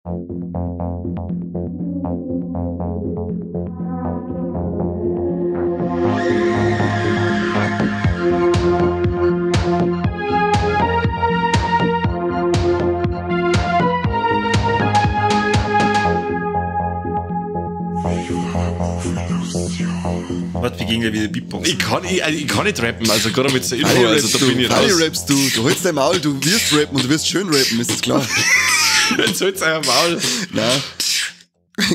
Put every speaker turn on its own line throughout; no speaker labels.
Warte, wir gehen ja wieder Beatboxen.
Ich kann nicht rappen, also gerade mit der Info, also da bin ich raus.
Rappst du, du holst dein Maul, du wirst rappen und du wirst schön rappen, ist das klar?
Jetzt holst euer Maul.
Nein.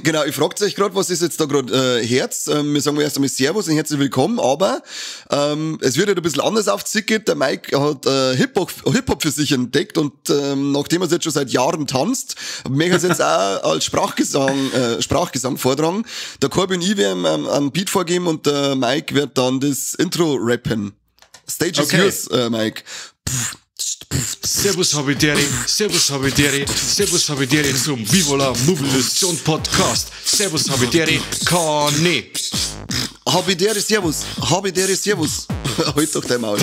Genau, ich fragt euch gerade, was ist jetzt da gerade Herz? Wir sagen erst einmal Servus und herzlich willkommen, aber es wird halt ein bisschen anders aufgezickert. Der Mike hat Hip-Hop für sich entdeckt und nachdem er es jetzt schon seit Jahren tanzt, möchte er es jetzt auch als Sprachgesang vortragen. Der Corby und ich werden einen Beat vorgeben und der Mike wird dann das Intro rappen. Stage is yours, Mike. Pff.
Servus Habidere, Servus Habidere, Servus Habidere zum Viva la Movolution Podcast. Servus Habidere, Kane.
Habidere, Servus, Habidere, Servus. Halt doch dein Maul.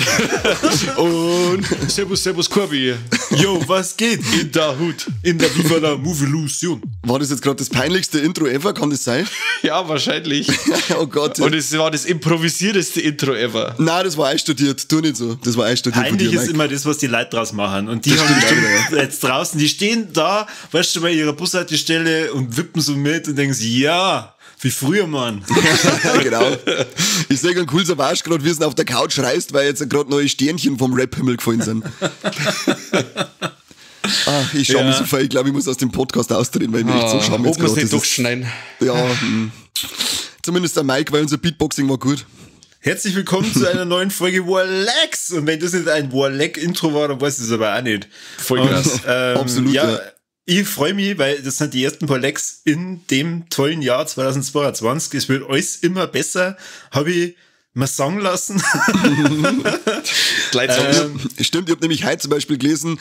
Und Servus, Servus Corby.
Yo, was geht?
In der Hut.
In der Viva la Movolution.
War das jetzt gerade das peinlichste Intro ever? Kann das sein?
Ja, wahrscheinlich.
Oh Gott.
Und es war das improvisierteste Intro ever.
Nein, das war einstudiert. Tu nicht so. Das war einstudiert.
Peinlich
von dir,
ist immer das, was die Leute draus machen. Und die das haben bestimmt jetzt draußen, die stehen da, weißt du, bei ihrer Bushaltestelle und wippen so mit und denken sich, ja, wie früher, Mann.
Genau. Ich sehe einen coolen Savage gerade, wie es auf der Couch reißt, weil jetzt gerade neue Sternchen vom Rap-Himmel gefallen sind. Ach, ich schaue mich so viel. Ich glaube, ich muss aus dem Podcast austreten, weil ich mich echt so schaue.
Ob wir es nicht durchschneiden.
Ja, zumindest der Mike, weil unser Beatboxing war gut.
Herzlich willkommen zu einer neuen Folge Warlex. Und wenn das nicht ein Warleck-Intro war, dann weiß ich es aber auch nicht.
Voll krass.
Absolut, ja.
Ich freue mich, weil das sind die ersten paar Lecks in dem tollen Jahr 2022. Es wird alles immer besser, habe ich mir sagen lassen.
Stimmt, ich habe nämlich heute zum Beispiel gelesen,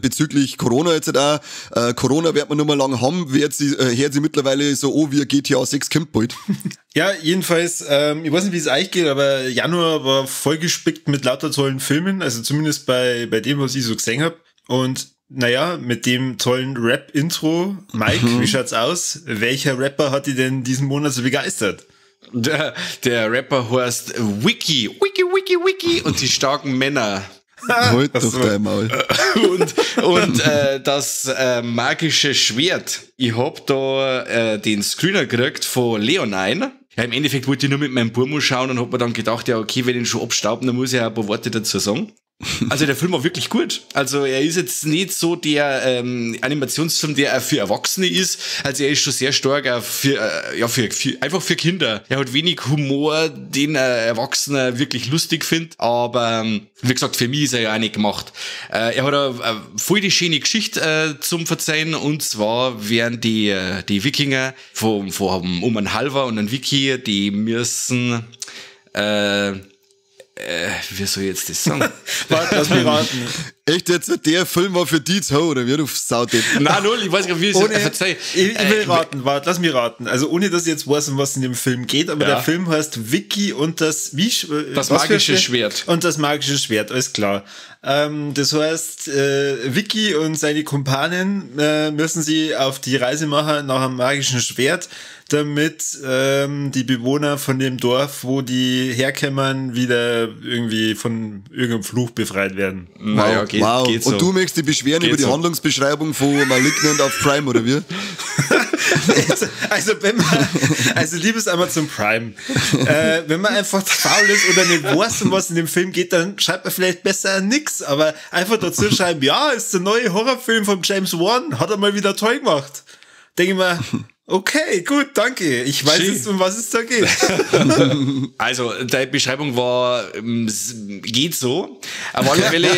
bezüglich Corona jetzt auch, Corona wird man nur mal lange haben, hört sie mittlerweile so an, wie GTA 6 kommt bald.
Ja, jedenfalls, ich weiß nicht, wie es euch geht, aber Januar war vollgespickt mit lauter tollen Filmen, also zumindest bei dem, was ich so gesehen habe. Und naja, mit dem tollen Rap-Intro. Mike, wie schaut's aus? Welcher Rapper hat dich denn diesen Monat so begeistert?
Der Rapper heißt Wiki. Wiki, Wiki, Wiki. Und die starken Männer.
Halt doch dein Maul.
Und das magische Schwert. Ich hab da den Screener gekriegt von Leonine. Ja, im Endeffekt wollte ich nur mit meinem Burmo schauen und hab mir dann gedacht, ja okay, wenn ich ihn schon abstauben, dann muss ich ja ein paar Worte dazu sagen. Also der Film war wirklich gut. Also er ist jetzt nicht so der Animationsfilm, der auch für Erwachsene ist. Also er ist schon sehr stark auch für, einfach für Kinder. Er hat wenig Humor, den Erwachsener wirklich lustig findet. Aber wie gesagt, für mich ist er ja auch nicht gemacht. Er hat eine voll die schöne Geschichte zum Verzeihen. Und zwar werden die Wikinger vom um einen Halvar und einen Wiki, die müssen wie soll ich jetzt das sagen?
Warte, lass mich raten.
Echt jetzt, der Film war für die zu, oder wie du Saudepp?
Nein, null, ich weiß nicht, wie es ist. Verzeih.
Ich will raten, warte, lass mich raten. Also ohne, dass ich jetzt weiß, um was in dem Film geht, aber ja. Der Film heißt Wiki und das, wie,
das magische Schwert.
Und das magische Schwert, alles klar. Das heißt, Wiki und seine Kumpanen müssen sie auf die Reise machen nach einem magischen Schwert, damit die Bewohner von dem Dorf, wo die herkämmern, wieder irgendwie von irgendeinem Fluch befreit werden.
Wow, naja, geht so. Und du möchtest dich beschweren geht über die so. Handlungsbeschreibung von Malignant auf Prime, oder wie?
Also, wenn man, also liebes Amazon Prime, wenn man einfach faul ist oder nicht weiß, um was in dem Film geht, dann schreibt man vielleicht besser nix, aber einfach dazu schreiben, ja, ist der neue Horrorfilm von James Wan, hat er mal wieder toll gemacht. Denke ich mir, okay, gut, danke. Ich weiß jetzt, um was es da geht.
Also, deine Beschreibung war, geht so. Auf alle Fälle,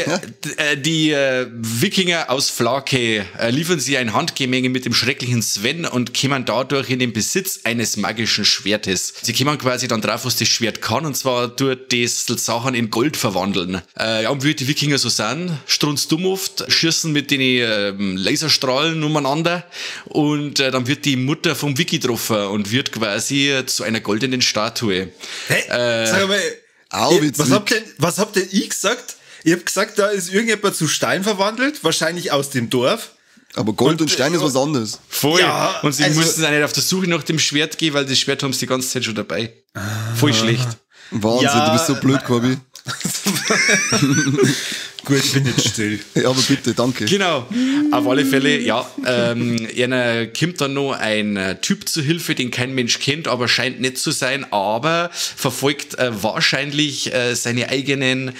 die Wikinger aus Flake liefern sie ein Handgemenge mit dem schrecklichen Sven und kämen dadurch in den Besitz eines magischen Schwertes. Sie kämen quasi dann drauf, was das Schwert kann, und zwar durch das Sachen in Gold verwandeln. Ja, und wie die Wikinger so sind, strunzdumm oft, schießen mit den Laserstrahlen umeinander und dann wird die Mutter vom Wiki getroffen und wird quasi zu einer goldenen Statue.
Hey, sag mal, was habt denn ich gesagt? Ich hab gesagt, da ist irgendjemand zu Stein verwandelt, wahrscheinlich aus dem Dorf.
Aber Gold und Stein ist was anderes.
Voll. Ja, und sie mussten auch nicht auf der Suche nach dem Schwert gehen, weil das Schwert haben sie die ganze Zeit schon dabei. Voll schlecht.
Wahnsinn, ja, du bist so blöd, Corby.
Gut, ich bin jetzt still.
Ja, aber bitte, danke.
Genau. Auf alle Fälle, ja. Einer kommt dann noch ein Typ zu Hilfe, den kein Mensch kennt, aber scheint nett zu sein, aber verfolgt wahrscheinlich seine eigenen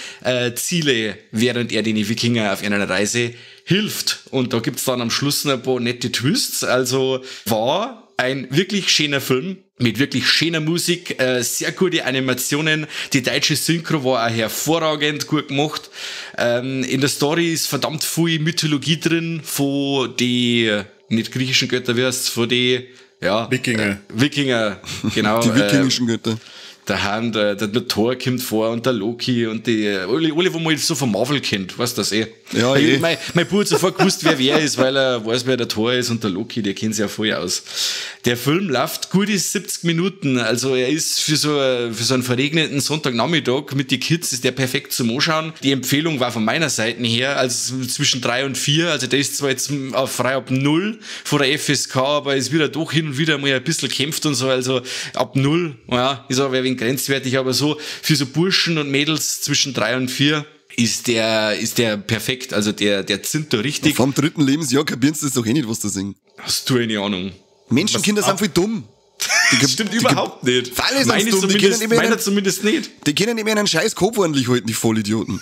Ziele, während er den Wikinger auf einer Reise hilft. Und da gibt's dann am Schluss noch ein paar nette Twists. Also war ein wirklich schöner Film mit wirklich schöner Musik, sehr gute Animationen. Die deutsche Synchro war auch hervorragend gut gemacht. In der Story ist verdammt viel Mythologie drin von die nicht griechischen Götter, wie heißt's, von die ja,
Wikinger.
Wikinger, genau.
Die wikingischen Götter.
Der Hand, der Thor kommt vor und der Loki und die, alle, wo man jetzt so von Marvel kennt, weißt du das eh?
Ja, eh.
Mein Bruder hat sofort gewusst, wer ist, weil er weiß, wer der Thor ist und der Loki, der kennt sich ja voll aus. Der Film läuft gute 70 Minuten, also er ist für so einen verregneten Sonntagnachmittag mit den Kids ist der perfekt zum Anschauen. Die Empfehlung war von meiner Seite her, also zwischen 3 und 4, also der ist zwar jetzt auf frei ab 0 vor der FSK, aber ist wieder doch hin und wieder mal ein bisschen kämpft und so, also ab 0, ja, ist aber ein wenig grenzwertig, aber so für so Burschen und Mädels zwischen 3 und 4 ist der perfekt, also der zündet da richtig.
Vom dritten Lebensjahr kapieren sie das doch eh nicht, was da singen.
Hast du eine Ahnung?
Menschenkinder sind voll dumm.
Das stimmt überhaupt nicht.
Alle sind dumm. Die können
meiner zumindest nicht.
Die können nicht mehr einen scheiß Kopf ordentlich halten, die Vollidioten.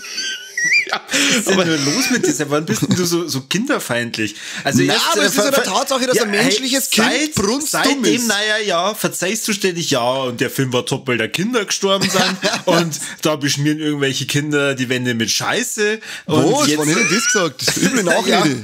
Ja, was ist denn nur los mit dir? Wann bist denn du so kinderfeindlich? Also
na, erst, aber es ist ja eine Tatsache, dass ein menschliches Kind brunstdumm ist.
Seitdem, naja, ja, verzeihst du ständig, ja, und der Film war top, weil da Kinder gestorben sind und da beschmieren irgendwelche Kinder die Wände mit Scheiße. Und
was? Wann hätte ich das gesagt? Das ist üble Nachrede.
Ja.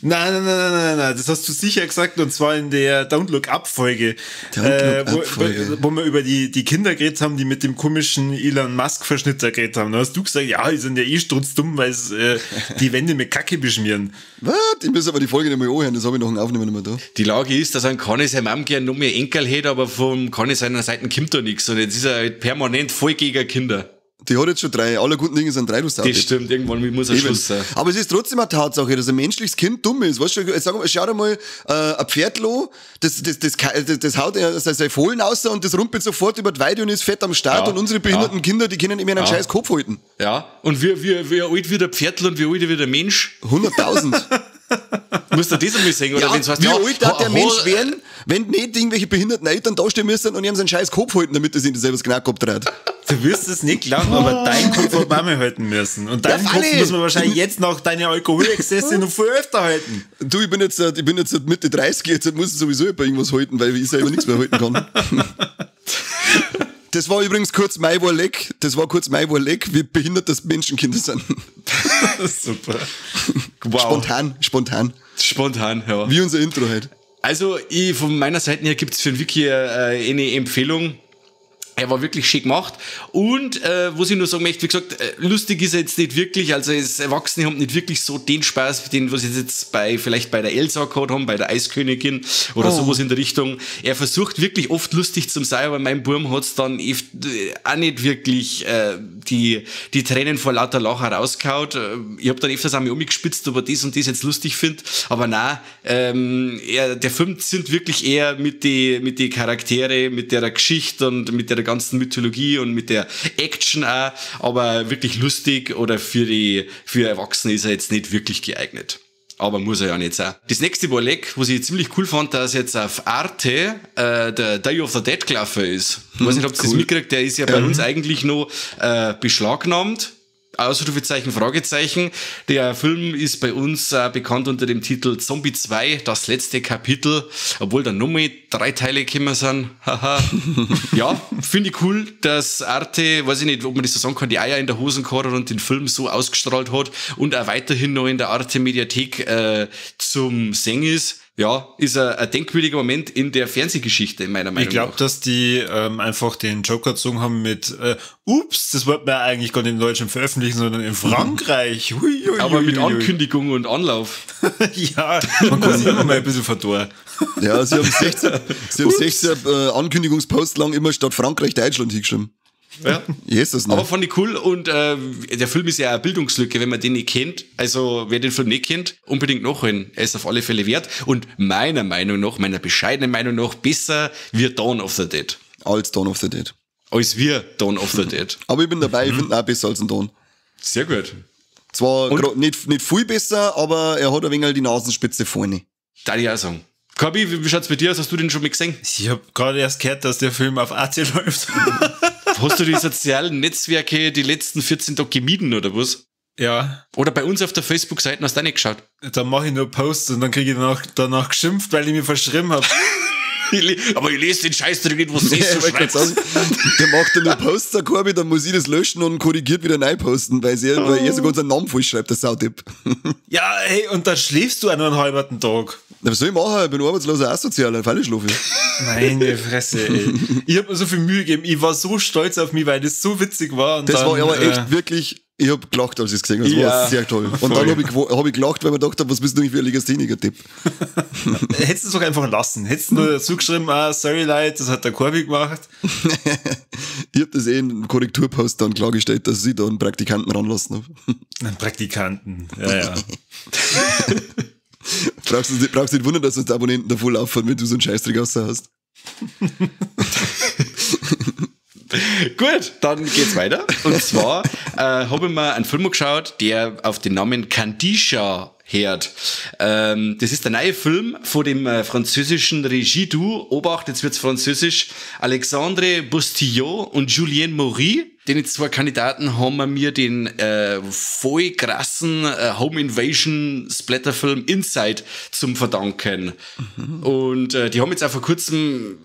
Nein, das hast du sicher gesagt, und zwar in der Don't Look Up Folge, wo wir über die Kinder geredet haben, die mit dem komischen Elon Musk Verschnitt da geredet haben. Da hast du gesagt, ja, die sind ja eh strunzdumm, weil sie die Wände mit Kacke beschmieren.
Was? Ich muss aber die Folge nicht mehr anhören, das habe ich noch einen Aufnehmer nicht mehr da.
Die Lage ist, dass ein Conny seine Mom gern noch mehr Enkel hätte, aber vom Conny seiner Seite kommt da nichts und jetzt ist er halt permanent voll gegen Kinder.
Die hat jetzt schon 3. Alle guten Dinge sind 3, du sagst.
Das stimmt, irgendwann muss ein Schluss sein.
Aber es ist trotzdem eine Tatsache, dass ein menschliches Kind dumm ist. Weißt du, jetzt sag mal, schau dir mal ein Pferdlo, das haut seine Fohlen raus und das rumpelt sofort über die Weide und ist fett am Start. Ja, und unsere behinderten Kinder, die können immer einen scheiß Kopf halten.
Ja, und wie alt wird der Pferdl und wie alt wird der Mensch?
100.000.
Musst du das einmal sehen? Oder
ja,
wenn's heißt,
wie alt darf der Mensch werden, wenn nicht irgendwelche behinderten Eltern da stehen müssen und ihm seinen scheiß Kopf halten, damit er sich nicht selber das Knack abdreht?
Du wirst es nicht glauben, aber deinen Kopf hat Mama halten müssen. Und deinen Kopf muss man wahrscheinlich jetzt nach deiner Alkoholexzesse noch viel öfter halten.
Du, ich bin jetzt Mitte 30, jetzt muss ich sowieso bei irgendwas halten, weil ich selber nichts mehr halten kann. Das war übrigens kurz mein Warleck. Das war kurz mein Warleck, wie behindert das Menschenkinder sind.
Super.
Wow.
Spontan.
Spontan, ja.
Wie unser Intro halt.
Also, von meiner Seite her gibt's für den Wiki eine Empfehlung. Er war wirklich schön gemacht. Und was ich nur sagen möchte, wie gesagt, lustig ist er jetzt nicht wirklich. Also es Erwachsene haben nicht wirklich so den Spaß, den was sie jetzt vielleicht bei der Elsa gehabt haben, bei der Eiskönigin oder sowas in der Richtung. Er versucht wirklich oft lustig zu sein, aber mein Burm hat's dann auch nicht wirklich die Tränen vor lauter Lacher rausgehauen. Ich hab dann öfters auch mal umgespitzt, ob er das und das jetzt lustig findet. Aber nein, der Film sind wirklich eher mit die Charaktere, mit der Geschichte und mit der ganzen Mythologie und mit der Action auch, aber wirklich lustig oder für Erwachsene ist er jetzt nicht wirklich geeignet. Aber muss er ja nicht sein. Das nächste Warleck, was ich ziemlich cool fand, dass jetzt auf Arte der Day of the Dead gelaufen ist. Ich weiß nicht, ob ihr das mitkriegt, der ist ja bei uns eigentlich noch beschlagnahmt. Ausrufezeichen, Fragezeichen. Der Film ist bei uns bekannt unter dem Titel Zombie 2, das letzte Kapitel, obwohl da nur mal 3 Teile gekommen sind. Haha. Ja, finde ich cool, dass Arte, weiß ich nicht, ob man das so sagen kann, die Eier in der Hosen gehabt hat und den Film so ausgestrahlt hat und auch weiterhin noch in der Arte Mediathek zum Singen ist. Ja, ist ein denkwürdiger Moment in der Fernsehgeschichte, meiner Meinung nach.
Ich glaube, dass die einfach den Joker gezogen haben mit ups, das wollten wir eigentlich gar nicht in Deutschland veröffentlichen, sondern in Frankreich. Hui, hui,
aber mit Ankündigung und Anlauf.
Ja, man kann sich immer mal ein bisschen verdorren.
Ja, sie haben 16 Ankündigungsposts lang immer statt Frankreich Deutschland hingeschrieben.
Ja.
Jesus, ne?
Aber fand ich cool und der Film ist ja eine Bildungslücke, wenn man den nicht kennt. Also wer den Film nicht kennt, unbedingt nachholen. Er ist auf alle Fälle wert und meiner Meinung nach, meiner bescheidenen Meinung nach, besser wie Dawn of the Dead.
Als Dawn of the Dead.
Als wir Dawn of the Dead.
Aber ich bin dabei, ich finde ihn auch besser als ein Dawn.
Sehr gut.
Zwar nicht viel besser, aber er hat ein wenig die Nasenspitze vorne.
Da ich auch sagen. Corby, wie schaut's bei dir aus? Hast du den schon mal gesehen?
Ich hab gerade erst gehört, dass der Film auf AT läuft.
Hast du die sozialen Netzwerke die letzten 14 Tage gemieden, oder was?
Ja.
Oder bei uns auf der Facebook-Seite hast du auch nicht geschaut?
Da mache ich nur Posts und dann kriege ich danach geschimpft, weil ich mich verschrieben hab.
Aber ich lese den Scheiß nicht, was du so schreibst.
Sagen, der macht dann nur Posts, der Corby, dann muss ich das löschen und korrigiert wieder neu posten, weil er sogar unseren Namen falsch schreibt, der Sautipp.
Ja, hey, und dann schläfst du auch nur einen halben Tag.
Na, was soll ich machen? Ich bin arbeitsloser Asozialer, dann schlafe ich.
Meine Fresse, ey. Ich hab mir so viel Mühe gegeben. Ich war so stolz auf mich, weil das so witzig war. Und
das
dann,
war aber echt wirklich... Ich hab gelacht, als ich es gesehen habe. Das war sehr toll. Und dann hab ich gelacht, weil man gedacht hab, was bist du eigentlich für ein Legastheniker-Tipp?
Hättest du es doch einfach lassen. Hättest du nur dazu geschrieben, sorry Leute, das hat der Corby gemacht.
Ich hab das eh in einem Korrekturpost dann klargestellt, dass ich da einen Praktikanten ranlassen hab.
Einen Praktikanten, ja.
Brauchst nicht wundern, dass uns die Abonnenten da voll laufen, wenn du so einen Scheißdreck raus hast.
Gut, dann geht's weiter. Und zwar habe ich mir einen Film geschaut, der auf den Namen Kandisha hört. Das ist der neue Film von dem französischen Regie-Duo. Obacht, jetzt wird's französisch. Alexandre Bustillo und Julien Maury. Den zwei Kandidaten haben mir den voll krassen Home Invasion Splatterfilm Inside zum Verdanken. Mhm. Und die haben jetzt auch vor kurzem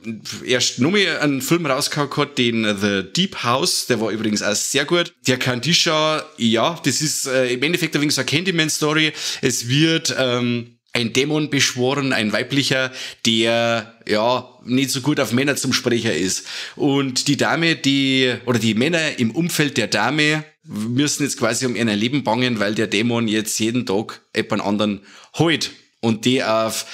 erst noch mal einen Film rausgehauen gehabt, den The Deep House, der war übrigens auch sehr gut. Der Kandisha, ja, das ist im Endeffekt ein wenig so eine Candyman-Story. Es wird ein Dämon beschworen, ein weiblicher, der ja nicht so gut auf Männer zum Sprecher ist. Und die Dame, die oder die Männer im Umfeld der Dame müssen jetzt quasi um ihr Leben bangen, weil der Dämon jetzt jeden Tag jemand anderen holt und die auf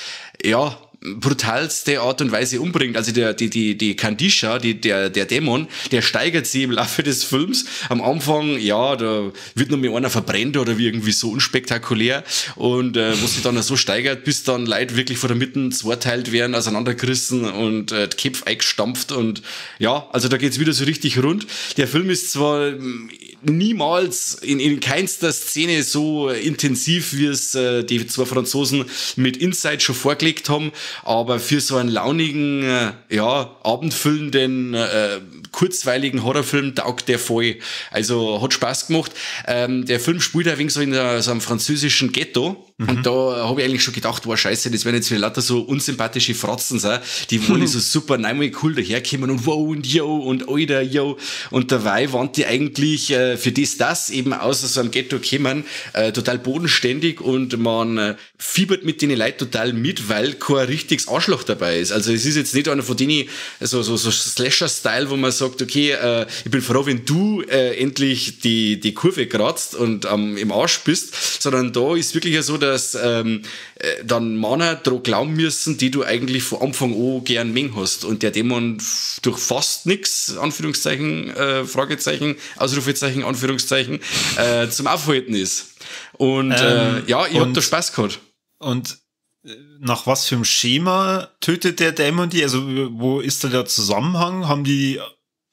ja brutalste Art und Weise umbringt. Also die Kandisha, der Dämon, der steigert sie im Laufe des Films. Am Anfang, ja, da wird noch mal einer verbrennt oder wie irgendwie so unspektakulär und was sich dann so steigert, bis dann Leute wirklich von der Mitte zweiteilt werden, auseinandergerissen und die Köpfe eingestampft und ja, also da geht's wieder so richtig rund. Der Film ist zwar niemals in keinster Szene so intensiv, wie es die zwei Franzosen mit Inside schon vorgelegt haben, aber für so einen launigen, ja, abendfüllenden, kurzweiligen Horrorfilm taugt der voll. Also hat Spaß gemacht. Der Film spielt ein wenig so in so einem französischen Ghetto. Mhm. Und da habe ich eigentlich schon gedacht, wow, scheiße, das werden jetzt wieder lauter so unsympathische Fratzen sein, die wollen so super neunmal cool daherkommen und wow und yo und oida yo. Und dabei waren die eigentlich für das eben aus so einem Ghetto kommen, total bodenständig und man fiebert mit den Leuten total mit, weil kein richtiges Arschloch dabei ist. Also es ist jetzt nicht einer von denen, so Slasher-Style, wo man sagt, okay, ich bin froh, wenn du endlich die Kurve kratzt und im Arsch bist, sondern da ist wirklich ja so, dass dann Männer dran glauben müssen, die du eigentlich von Anfang an gern mengen hast. Und der Dämon durch fast nix, Anführungszeichen, Fragezeichen, Ausrufezeichen, Anführungszeichen, zum Aufhalten ist. Und ja, ich hab da Spaß gehabt.
Und nach was für einem Schema tötet der Dämon die? Also wo ist da der Zusammenhang? Haben die,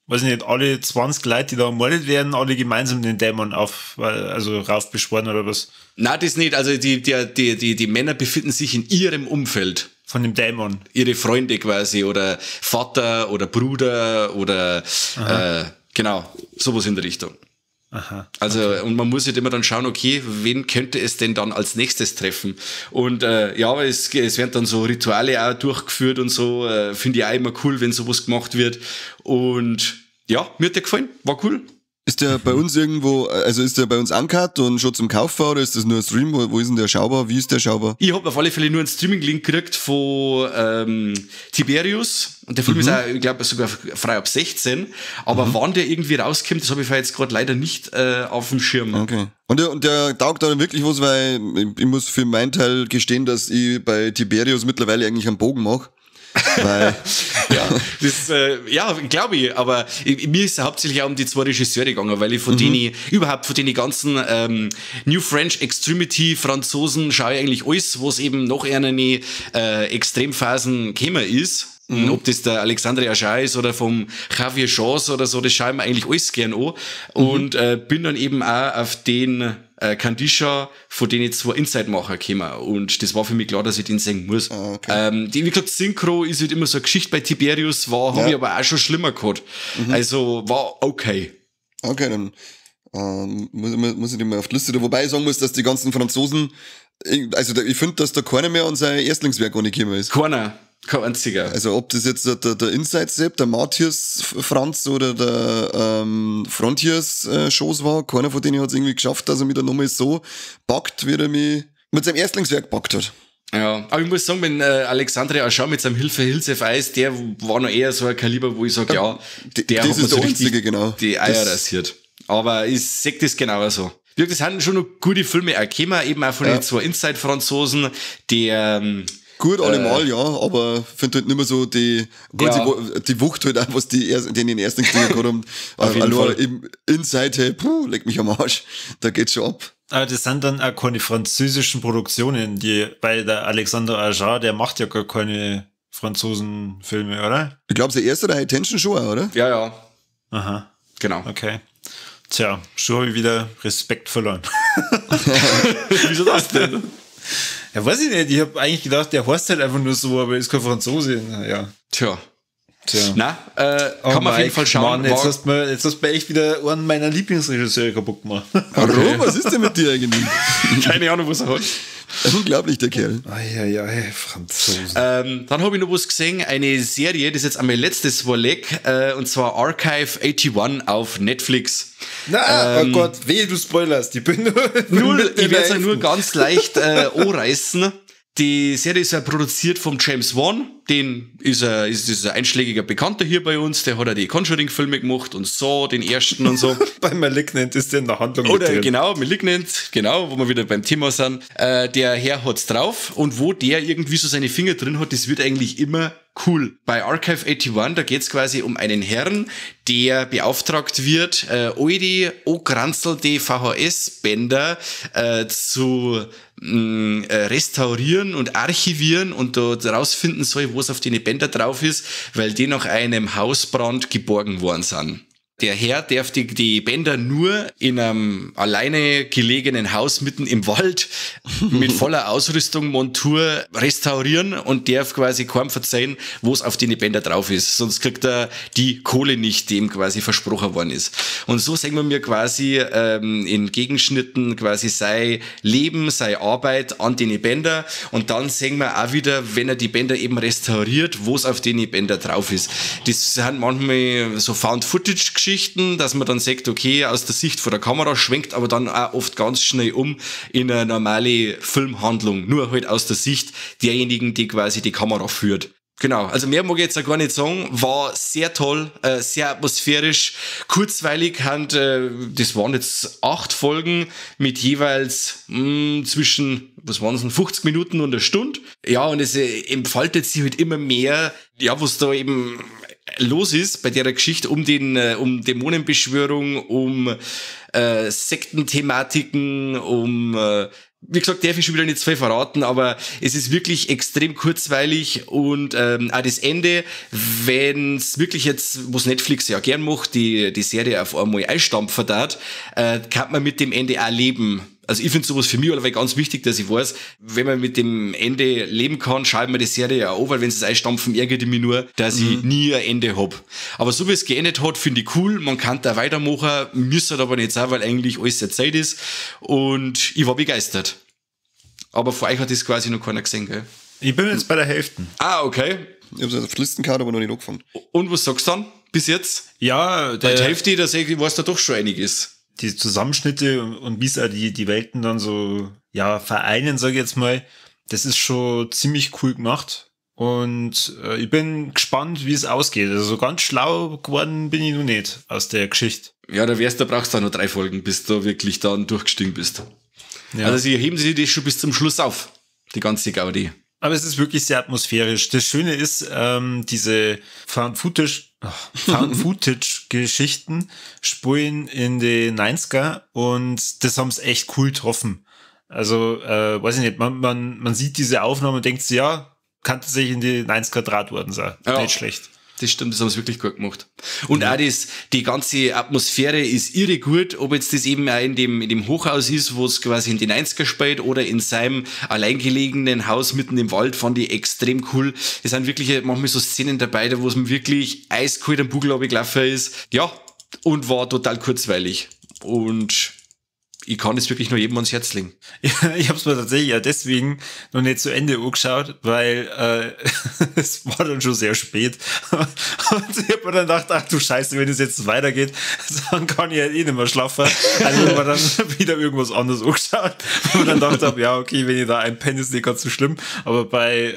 weiß ich nicht, alle 20 Leute, die da ermordet werden, alle gemeinsam den Dämon raufbeschworen oder was?
Nein, das nicht. Also die Männer befinden sich in ihrem Umfeld.
Von dem Dämon.
Ihre Freunde quasi oder Vater oder Bruder oder genau, sowas in der Richtung.
Aha,
also,
okay.
Und man muss halt immer dann schauen, okay, wen könnte es denn dann als nächstes treffen? Und ja, es werden dann so Rituale auch durchgeführt und so. Finde ich auch immer cool, wenn sowas gemacht wird. Und ja, mir hat der gefallen, war cool.
Ist der bei uns irgendwo, also ist der bei uns angehabt und schon zum Kaufen oder ist das nur ein Stream? Wo ist denn der schaubar? Wie ist der schaubar?
Ich hab auf alle Fälle nur einen Streaming-Link gekriegt von Tiberius. Und der Film ist auch, ich glaube, sogar frei ab 16. Aber wann der irgendwie rauskommt, das habe ich jetzt gerade leider nicht auf dem Schirm.
Okay. Und der taugt dann wirklich was, weil ich muss für meinen Teil gestehen, dass ich bei Tiberius mittlerweile eigentlich einen Bogen mache. Weil
ja, das, ja, glaube ich, aber mir ist es hauptsächlich auch um die zwei Regisseure gegangen, weil ich von denen, überhaupt von den ganzen New French Extremity Franzosen schaue ich eigentlich alles, was eben noch eine Extremphasen gekommen ist. Ob das der Alexandre Aja ist oder vom Javier Chance oder so, das schaue ich mir eigentlich alles gern an. Und bin dann eben auch auf den Kandisha von denen zwei Inside-Macher gekommen. Und das war für mich klar, dass ich den sehen muss.
Ah, okay.
Die, wie gesagt, Synchro ist halt immer so eine Geschichte bei Tiberius, war, habe ich aber auch schon schlimmer gehabt. Also war okay.
Okay, dann muss ich den mal auf die Liste. Wobei ich sagen muss, dass die ganzen Franzosen, also ich finde, dass da keiner mehr an sein Erstlingswerk angekommen ist.
Keiner. Kein einziger.
Also ob das jetzt der Inside Sepp, der Matthias Franz oder der Frontiers Shows war, keiner von denen hat es irgendwie geschafft, dass er mich da nochmal so packt, wie er mich mit seinem Erstlingswerk gepackt hat.
Ja, aber ich muss sagen, wenn Alexandre Aja mit seinem Hilfe Hills of Ice, der war noch eher so ein Kaliber, wo ich sage, ja, der
das
hat mir
ist
so
der
richtig
einzige, genau.
die Eier rasiert. Aber ich sehe das genauso. Das sind schon noch gute Filme auch gekommen, eben auch von den zwei Inside-Franzosen, der
gut, allemal, ja, aber finde halt nicht mehr so die, gut, die Wucht halt auch, was die in den ersten Kriegen gehabt haben. Allein im Inside, hey, puh, leck mich am Arsch, da geht's schon ab.
Aber das sind dann auch keine französischen Produktionen, die bei der Alexandre Aja, der macht ja gar keine Franzosen-Filme, oder?
Ich glaube, der erste, der High Tension schon, oder?
Ja, ja.
Aha.
Genau.
Okay. Tja, schon habe ich wieder Respekt verloren.
Wieso das denn?
Ja, weiß ich nicht. Ich habe eigentlich gedacht, der heißt halt einfach nur so, aber ist kein Franzose. Ja.
Tja. Na, kann man auf jeden Fall schauen.
Mann, jetzt hast du mir echt wieder einen meiner Lieblingsregisseure kaputt gemacht.
Warum? Was ist denn mit dir eigentlich?
Keine Ahnung, was er hat.
Unglaublich, der Kerl.
Eieiei, Franzosen.
Dann habe ich noch was gesehen, eine Serie, das ist jetzt einmal letztes Warleck, und zwar Archive 81 auf Netflix.
Na, oh Gott, wehe, du spoilerst. Ich bin
nur, ich werde es nur ganz leicht anreißen. Die Serie ist ja produziert vom James Wan, den ist ein einschlägiger Bekannter hier bei uns, der hat ja die Conjuring-Filme gemacht und Saw, den ersten und so.
Bei Malignant ist der in der Handlung
Oder
mit drin.
Genau, Malignant, genau, wo wir wieder beim Thema sind. Der Herr hat's drauf und wo der irgendwie so seine Finger drin hat, das wird eigentlich immer cool. Bei Archive 81, da geht's quasi um einen Herrn, der beauftragt wird, all die angranzelte VHS-Bänder zu restaurieren und archivieren und da rausfinden soll, wo es auf den Bänder drauf ist, weil die nach einem Hausbrand geborgen worden sind. Der Herr darf die Bänder nur in einem alleine gelegenen Haus mitten im Wald mit voller Ausrüstung, Montur restaurieren und darf quasi kaum verzeihen, wo es auf den Bänder drauf ist. Sonst kriegt er die Kohle nicht, die ihm quasi versprochen worden ist. Und so sehen wir mir quasi in Gegenschnitten quasi sein Leben, seine Arbeit an den Bänder und dann sehen wir auch wieder, wenn er die Bänder eben restauriert, wo es auf den Bänder drauf ist. Das sind manchmal so Found-Footage-Geschichten, dass man dann sagt, okay, aus der Sicht vor der Kamera schwenkt aber dann auch oft ganz schnell um in eine normale Filmhandlung, nur halt aus der Sicht derjenigen, die quasi die Kamera führt. Genau, also mehr mag ich jetzt auch gar nicht sagen, war sehr toll, sehr atmosphärisch, kurzweilig, das waren jetzt 8 Folgen mit jeweils zwischen, was waren es denn, 50 Minuten und eine Stunde. Ja, und es entfaltet sich halt immer mehr, ja, was da eben los ist bei der Geschichte um um Dämonenbeschwörung, um Sektenthematiken, um wie gesagt, darf ich schon wieder nicht zu viel verraten, aber es ist wirklich extrem kurzweilig und auch das Ende, wenn es wirklich jetzt, was Netflix ja gern macht, die Serie auf einmal einstampfen darf, kann man mit dem Ende auch leben. Also ich finde sowas für mich aber ganz wichtig, dass ich weiß, wenn man mit dem Ende leben kann, schaut man die Serie ja an, weil wenn sie es einstampfen, ärgert ich mich nur, dass ich nie ein Ende hab. Aber so wie es geendet hat, finde ich cool, man kann da weitermachen, müsste aber nicht sein, weil eigentlich alles erzählt ist und ich war begeistert. Aber vor euch hat das quasi noch keiner gesehen, gell?
Ich bin jetzt bei der Hälfte.
Ah, okay.
Ich hab's auf Listenkarte, aber noch nicht angefangen.
Und was sagst du dann bis jetzt?
Ja,
bei der Hälfte, da weiß da doch schon einiges.
Die Zusammenschnitte und wie es auch die Welten dann so, ja, vereinen, sage ich jetzt mal, das ist schon ziemlich cool gemacht. Und ich bin gespannt, wie es ausgeht. Also so ganz schlau geworden bin ich noch nicht aus der Geschichte.
Ja, da brauchst du auch noch 3 Folgen, bis du wirklich dann durchgestiegen bist.
Ja.
Also sie heben sich das schon bis zum Schluss auf, die ganze Gaudi.
Aber es ist wirklich sehr atmosphärisch. Das Schöne ist, diese Found-Footage-Geschichten spulen in die 90er und das haben sie echt cool getroffen. Also, weiß ich nicht, man sieht diese Aufnahme und denkt sich, ja, kann tatsächlich in die 90er draht worden sein. Ja. Nicht schlecht.
Das stimmt, das haben sie wirklich gut gemacht. Und auch die ganze Atmosphäre ist irre gut, ob jetzt das eben auch in dem Hochhaus ist, wo es quasi in die 90er spielt, oder in seinem alleingelegenen Haus mitten im Wald, fand ich extrem cool. Es sind wirklich manchmal so Szenen dabei, da wo es mir wirklich eiskalt am Bugel runtergelaufen ist. Ja, und war total kurzweilig. Und ich kann es wirklich nur jedem ans Herz legen.
Ja, ich hab's mir tatsächlich ja deswegen noch nicht zu Ende angeschaut, weil es war dann schon sehr spät. Und ich hab mir dann gedacht, ach du Scheiße, wenn es jetzt weitergeht, dann kann ich ja eh nicht mehr schlafen. Also hab mir dann wieder irgendwas anderes angeschaut. Und dann dachte ich, ja, okay, wenn ich da einpenne, ist nicht ganz so schlimm. Aber bei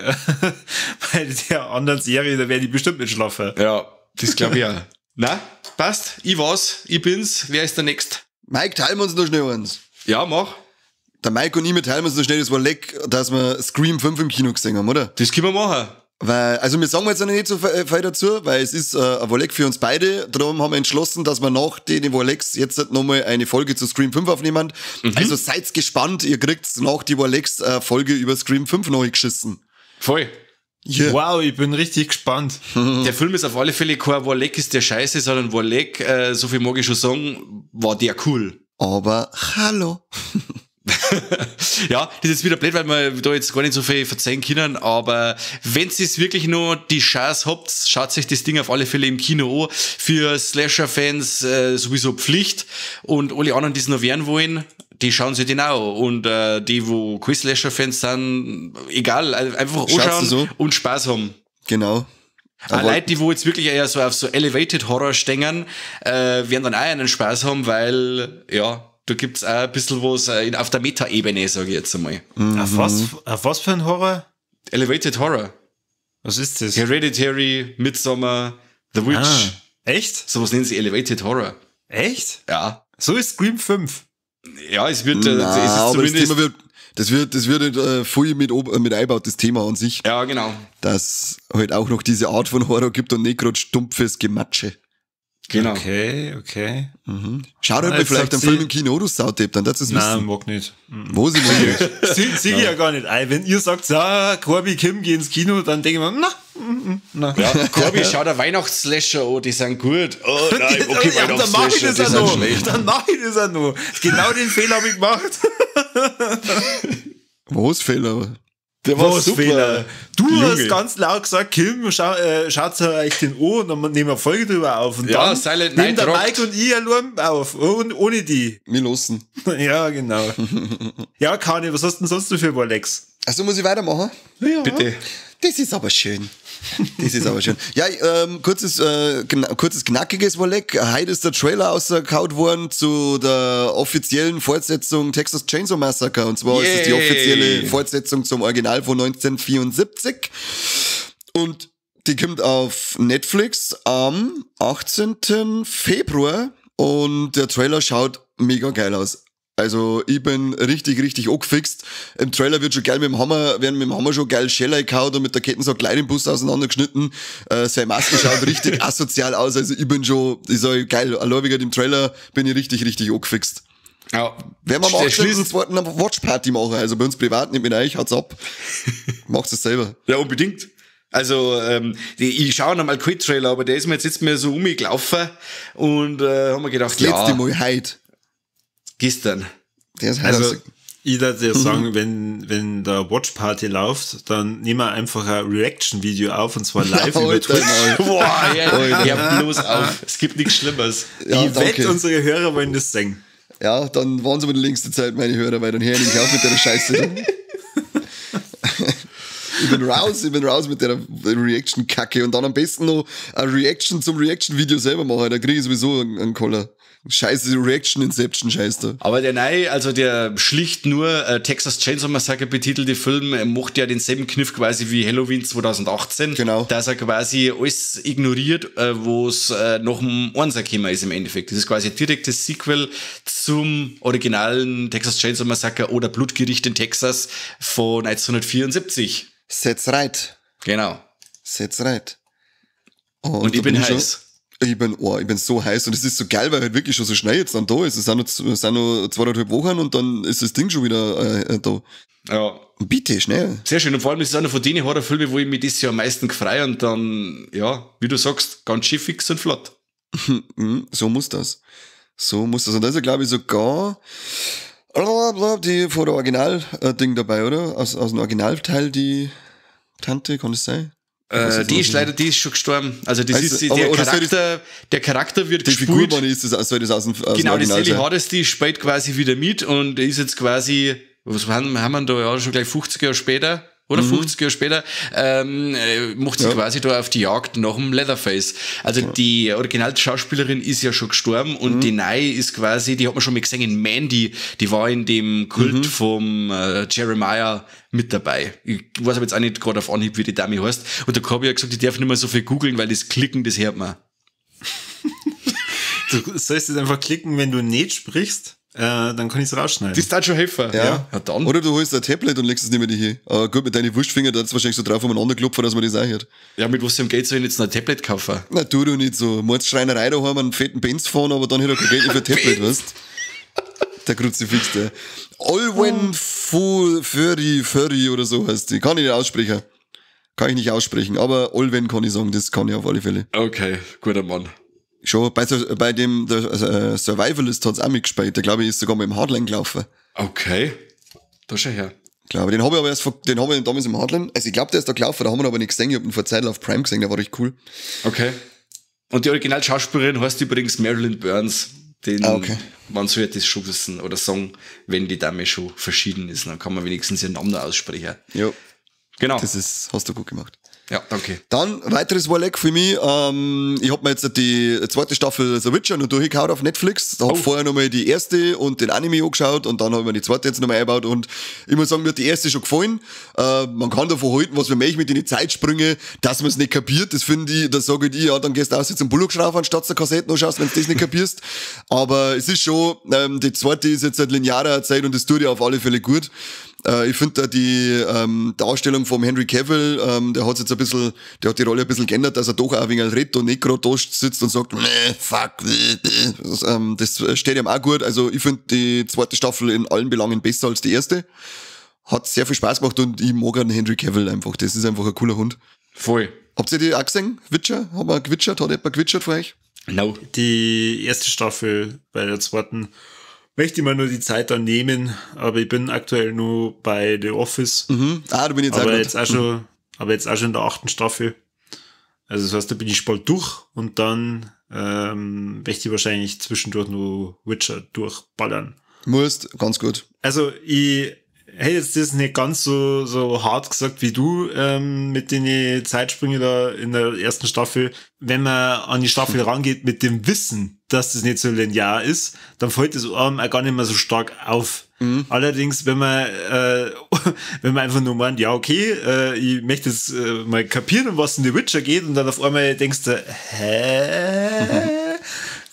der anderen Serie, da werde ich bestimmt nicht schlafen.
Ja, das glaube ich auch. Na, passt. Ich war's, ich bin's. Wer ist der Next?
Mike, teilen wir uns noch schnell eins.
Ja, mach.
Der Mike und ich, wir teilen uns noch schnell, das war leck, dass wir Scream 5 im Kino gesehen haben, oder?
Das können wir machen.
Weil, also wir sagen jetzt noch nicht so viel dazu, weil es ist ein Warleck für uns beide. Darum haben wir entschlossen, dass wir nach den Warlecks jetzt nochmal eine Folge zu Scream 5 aufnehmen. Mhm. Also seid gespannt, ihr kriegt nach die Warlecks eine Folge über Scream 5 neu geschissen.
Voll.
Yeah. Wow, ich bin richtig gespannt.
Der Film ist auf alle Fälle kein Warleck ist der Scheiße, sondern Warleck, so viel mag ich schon sagen, war der cool.
Aber hallo.
Ja, das ist wieder blöd, weil wir da jetzt gar nicht so viel verzeihen können, aber wenn ihr wirklich nur die Chance habt, schaut sich das Ding auf alle Fälle im Kino an. Für Slasher-Fans sowieso Pflicht und alle anderen, die es noch werden wollen, die schauen sich den auch. Und die, wo keine Slasher-Fans sind, egal, einfach anschauen so und Spaß haben.
Genau.
Aber Leute, die wo jetzt wirklich eher so auf so Elevated Horror stehen, werden dann auch einen Spaß haben, weil, ja, da gibt's auch ein bisschen was auf der Meta-Ebene, sage ich jetzt einmal.
Mhm. Auf was für ein Horror?
Elevated Horror.
Was ist das?
Hereditary, Midsommar, The Witch. Ah,
echt?
Sowas nennen sie Elevated Horror.
Echt?
Ja.
So ist Scream 5.
Ja, es wird, na, es ist
aber zumindest. Das Thema wird voll mit eingebaut, das Thema an sich.
Ja, genau.
Dass halt auch noch diese Art von Horror gibt und nicht gerade stumpfes Gematsche.
Genau.
Okay, okay.
Mhm. Schau doch mal vielleicht einen Film im Kino, du Saudepp, dann darfst du es wissen.
Nein, mag nicht.
Mhm. Wo sie mag
nicht. Sieh ich ja gar nicht ein. Wenn ihr sagt, ja, Corby, Kim gehen ins Kino, dann denke ich mir, na, na.
Ja, Corby, schau der Weihnachtsslasher an, die sind gut. Oh nein, okay,
ja, dann mach ich das ja noch. Dann mach ich das ja noch. Genau den Fehler habe ich gemacht.
Was Fehler?
Der war super. Fehler.
Du Junge. Hast ganz laut gesagt, Kim, schaut euch den an und dann nehmen wir eine Folge drüber auf. Und
ja,
dann
Silent Night
der Mike und ich allein auf. Und ohne die.
Wir losen.
Ja, genau. Ja, Kani, was hast du denn sonst noch für Warlecks?
Also muss ich weitermachen?
Ja.
Bitte.
Das ist aber schön. Das ist aber schön. Ja, kurzes knackiges Warleck. Heute ist der Trailer rausgehauen worden zu der offiziellen Fortsetzung Texas Chainsaw Massacre. Und zwar ist es die offizielle Fortsetzung zum Original von 1974. Und die kommt auf Netflix am 18. Februar. Und der Trailer schaut mega geil aus. Also ich bin richtig, richtig angefixt. Im Trailer wird schon geil mit dem Hammer, werden mit dem Hammer schon geil Scheller gehauen und mit der Kettensack gleich den Bus auseinandergeschnitten. Seine Maske schaut richtig asozial aus. Also ich bin schon, ich sag geil, allein wegen dem Trailer bin ich richtig, richtig angefixt.
Ja.
Werden wir am 18.02. eine Watchparty machen, also bei uns privat, nicht mit euch, haut's ab. Macht's es selber.
Ja, unbedingt. Also, ich schaue nochmal keinen Trailer, aber der ist mir jetzt mehr so umgelaufen und haben wir gedacht,
das letzte Mal heute.
Gestern.
Der ist
also, ich würde ja sagen, wenn der Watch Party läuft, dann nehmen wir einfach ein Reaction-Video auf und zwar live über Twitch.
Boah, ja, bloß auf. Es gibt nichts Schlimmeres.
Ja,
ich wette, unsere Hörer wollen das sehen.
Ja, dann waren sie aber die längste Zeit meine Hörer, weil dann höre ich nicht auf mit der Scheiße. Ich bin raus mit der Reaction-Kacke und dann am besten noch eine Reaction zum Reaction-Video selber machen, da kriege ich sowieso einen Koller. Scheiße, Reaction Inception, scheiße da.
Aber der neue, also der schlicht nur Texas Chainsaw Massacre betitelte Film, macht ja denselben Kniff quasi wie Halloween 2018.
Genau.
Dass er quasi alles ignoriert, wo es nach dem Einser gekommen ist im Endeffekt. Das ist quasi ein direktes Sequel zum originalen Texas Chainsaw Massacre oder Blutgericht in Texas von 1974.
Setz right.
Genau.
Setz right.
Und ich bin heiß.
Ich bin so heiß und es ist so geil, weil halt wirklich schon so schnell jetzt dann da ist. Es sind noch 2,5 Wochen und dann ist das Ding schon wieder da.
Ja.
Bitte, schnell.
Sehr schön. Und vor allem ist es einer von den Horrorfilmen, wo ich mich dieses Jahr am meisten freue und dann, ja, wie du sagst, ganz schön fix und flott.
So muss das. So muss das. Und da ist ja, glaube ich, sogar die vor der Original-Ding dabei, oder? Aus dem Originalteil die Tante, kann das sein?
Die ist leider, die ist schon gestorben. Also das ist der der Charakter wird
die
gespielt.
Figur, meine, ist das, soll das aus dem
genau, die Sally Hardesty spielt quasi wieder mit und ist jetzt quasi, was haben wir da, ja, schon gleich 50 Jahre später, oder 50 Jahre später, macht sie quasi da auf die Jagd nach dem Leatherface. Also die Originalschauspielerin ist ja schon gestorben und die neue ist quasi, die hat man schon mal gesehen in Mandy, die war in dem Kult vom Jeremiah mit dabei. Ich weiß aber jetzt auch nicht gerade auf Anhieb, wie die Dame heißt. Und der Kobi hat gesagt, ich darf nicht mehr so viel googeln, weil das Klicken, das hört man.
Du sollst jetzt einfach klicken, wenn du nicht sprichst. Dann kann ich es rausschneiden.
Das ist schon helfen.
Ja. Ja, dann. Oder du holst ein Tablet und legst es nicht mehr hin. Aber gut, mit deinen Wurstfingern, da ist wahrscheinlich so drauf umeinander klopfen, dass man das auch hört.
Ja, mit was dem Geld soll ich jetzt noch ein Tablet kaufen?
Na, tu doch nicht so. Meinst Schreinerei, da haben wir einen fetten Benz fahren, aber dann hat er kein Geld für ein Tablet, weißt du? Der Kruzifix, der. Olwen Furry oder so heißt die. Kann ich nicht aussprechen. Kann ich nicht aussprechen, aber Olwen kann ich sagen, das kann ich auf alle Fälle.
Okay, guter Mann.
Schon, bei dem der Survivalist hat's auch mitgespielt. Der, glaube ich, ist sogar mal im Hardline gelaufen.
Okay, da schau her.
Ich glaube, den habe ich aber erst, den habe ich damals im Hardline. Also ich glaube, der ist da gelaufen, da haben wir ihn aber nicht gesehen. Ich habe ihn vor Zeit auf Prime gesehen, der war richtig cool.
Okay. Und die Originalschauspielerin heißt übrigens Marilyn Burns. Den, okay. Man sollte das schon wissen oder sagen, wenn die Dame schon verschieden ist, dann kann man wenigstens ihren Namen aussprechen.
Ja.
Genau.
Das ist, hast du gut gemacht.
Ja, danke.
Dann, weiteres Warleck für mich. Ich hab mir jetzt die zweite Staffel The Witcher noch durchgehauen auf Netflix. Da hab vorher nochmal die erste und den Anime angeschaut und dann hab ich mir die zweite jetzt nochmal eingebaut und ich muss sagen, mir hat die erste schon gefallen. Man kann davon halten, was man möchte mit den Zeitsprüngen, dass man es nicht kapiert. Das finde ich, da sage ich, ja, dann gehst du aus zum Bullock-Schrauber anstatt der Kassetten anschaust, wenn du das nicht kapierst. Aber es ist schon, die zweite ist jetzt seit linearer Zeit und das tut ja auf alle Fälle gut. Ich finde da die Darstellung vom Henry Cavill, der hat jetzt ein bisschen, der hat die Rolle ein bisschen geändert, dass er doch auch ein wenig redet und nicht gerade da sitzt und sagt, nee, fuck, das steht ihm auch gut. Also ich finde die zweite Staffel in allen Belangen besser als die erste. Hat sehr viel Spaß gemacht und ich mag einen Henry Cavill einfach. Das ist einfach ein cooler Hund.
Voll.
Habt ihr die auch gesehen? Witcher? Haben wir gewitschert? Hat jemand gewitschert für euch?
No.
Die erste Staffel, bei der zweiten möchte ich mir nur die Zeit dann nehmen, aber ich bin aktuell nur bei The Office.
Mhm. Ah, da bin ich jetzt
aber jetzt auch schon, aber jetzt auch schon in der 8. Staffel. Also das heißt, da bin ich bald durch und dann möchte ich wahrscheinlich zwischendurch nur Witcher durchballern.
Musst, ganz gut.
Also ich hätte jetzt das nicht ganz so hart gesagt wie du mit den Zeitsprüngen da in der ersten Staffel. Wenn man an die Staffel rangeht mit dem Wissen, dass das nicht so linear ist, dann fällt es einem auch gar nicht mehr so stark auf.
Mhm.
Allerdings, wenn man einfach nur meint, ja okay, ich möchte jetzt mal kapieren, um was in The Witcher geht, und dann auf einmal denkst du, hä?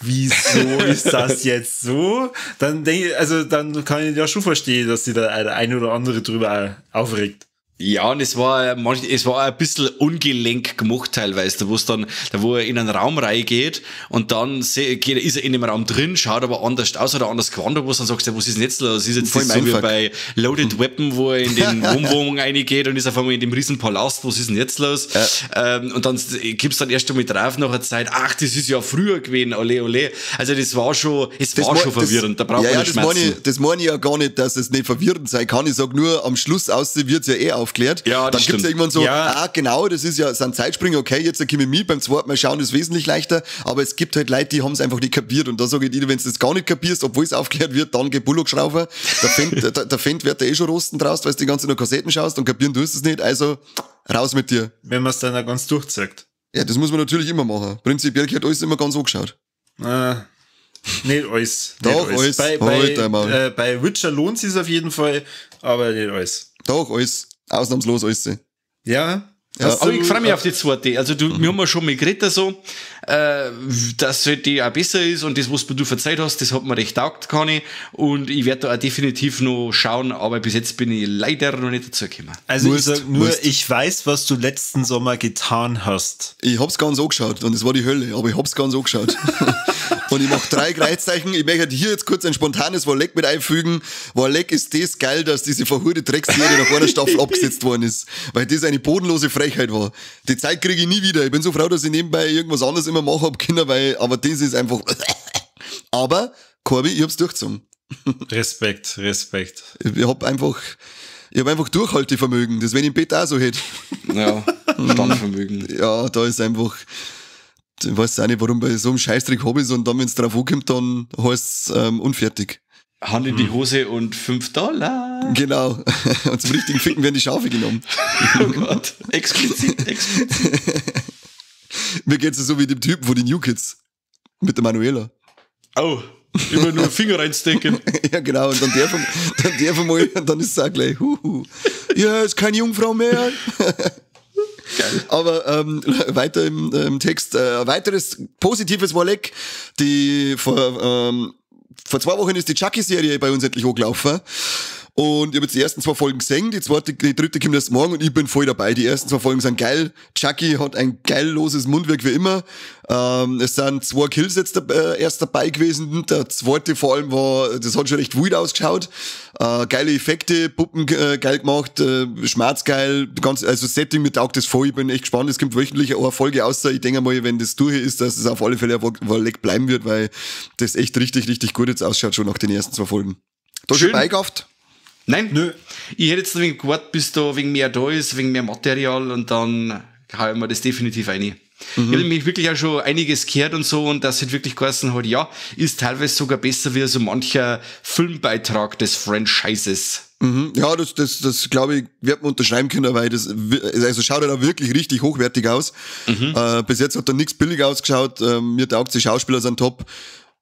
Wieso ist das jetzt so? Dann denke ich, also dann kann ich ja schon verstehen, dass sich da der eine oder andere drüber aufregt.
Ja, und es war ein bisschen ungelenk gemacht teilweise, da wo er in einen Raum reingeht und dann ist er in dem Raum drin, schaut aber anders aus oder anders gewandert, wo du dann sagst, ja, was ist denn jetzt los? Das ist jetzt das so wie bei Loaded Weapon, wo er in den Wohnwagen reingeht und ist auf einmal in dem riesen Palast, was ist denn jetzt los?
Ja.
Und dann gibst dann erst einmal drauf nach einer Zeit, ach, das ist ja früher gewesen, ole ole. Also das war schon, es war schon verwirrend, da braucht man nicht Schmerzen.
Das meine ich ja gar nicht, dass es nicht verwirrend sein kann. Ich sag nur, am Schluss wird's ja eh aufklärt.
Ja,
dann gibt's ja irgendwann so,
ja,
ah, genau, das ist ja, sind Zeitsprünge, okay, jetzt komme ich mit, beim zweiten Mal schauen ist wesentlich leichter, aber es gibt halt Leute, die haben es einfach nicht kapiert und da sage ich dir, wenn du das gar nicht kapierst, obwohl es aufklärt wird, dann geh Bullock-Schrauber, der Fendt wird da eh schon rosten draus, weil du die ganze Zeit nur Kassetten schaust und kapieren tust es nicht, also raus mit dir.
Wenn man es dann auch ganz durchzeigt.
Ja, das muss man natürlich immer machen. Prinzipiell gehört alles immer ganz angeschaut.
Nicht alles.
Doch,
nicht alles. Bei Witcher lohnt sich's auf jeden Fall, aber nicht alles.
Doch, alles. Ausnahmslos alles.
Ja.
Ja. Aber ich freue mich auf die zweite. Also du, wir haben ja schon mal geredet so. dass halt die auch besser ist und das, was du verzeiht hast, das hat mir recht taugt, kann ich. Und ich werde da auch definitiv noch schauen, aber bis jetzt bin ich leider noch nicht dazu gekommen.
Also ich sag nur, ich weiß, was du letzten Sommer getan hast.
Ich hab's ganz angeschaut und es war die Hölle, aber ich hab's ganz angeschaut. Und ich mach 3 Kreuzzeichen. Ich möchte hier jetzt kurz ein spontanes Warleck mit einfügen. Warleck ist das geil, dass diese verhurte Dreckserie nach einer Staffel abgesetzt worden ist. Weil das eine bodenlose Frechheit war. Die Zeit kriege ich nie wieder. Ich bin so froh, dass ich nebenbei irgendwas anderes immer mache, hab Kinder, weil, aber das ist einfach. Aber, Corby, ich hab's durchgezogen.
Respekt, Respekt.
Ich hab einfach Durchhaltevermögen, das wenn ich im Bett auch so hätte.
Ja, Standvermögen.
Ja, da ist einfach, ich weiß auch nicht, warum bei so einem Scheißdreck hab ich's und dann, wenn's drauf ankommt, dann heißt's unfertig.
Hand in die Hose und $5.
Genau. Und zum richtigen Ficken werden die Schafe genommen.
Oh Gott. Explizit, explizit.
Mir geht's ja so wie dem Typen von den New Kids. Mit der Manuela.
Oh, immer nur Finger reinstecken.
Ja, genau. Und dann der von mal, und dann ist es auch gleich, huhu. Ja, ist keine Jungfrau mehr.
Geil.
Aber weiter im Text. Weiteres positives Warleck. Die vor 2 Wochen ist die Chucky-Serie bei uns endlich angelaufen. Und ich habe jetzt die ersten 2 Folgen gesehen, die dritte kommt erst morgen und ich bin voll dabei. Die ersten 2 Folgen sind geil. Chucky hat ein geilloses Mundwerk wie immer. Es sind 2 Kills jetzt erst dabei gewesen. Der zweite vor allem war, das hat schon recht wild ausgeschaut. Geile Effekte, Puppen geil gemacht, schmerzgeil, ganz, also Setting, mir taugt das voll. Ich bin echt gespannt. Es kommt wöchentlich eine Folge außer. Ich denke mal, wenn das durch ist, dass es auf alle Fälle ein Leck bleiben wird, weil das echt richtig, richtig gut jetzt ausschaut, schon nach den ersten 2 Folgen. Da schon beigauft?
Nein, nö. Ich hätte jetzt wegen gewartet, bis da wegen mehr da ist, wegen mehr Material und dann hauen wir das definitiv rein. Mhm. Ich habe nämlich wirklich auch schon einiges gehört und so und das hat wirklich geheißen hat, ja, ist teilweise sogar besser wie so mancher Filmbeitrag des Franchises.
Mhm. Ja, das glaube ich, wird man unterschreiben können, weil das, also schaut ja da wirklich richtig hochwertig aus. Mhm. Bis jetzt hat da nichts billig ausgeschaut, mir taugt die Schauspieler sind top.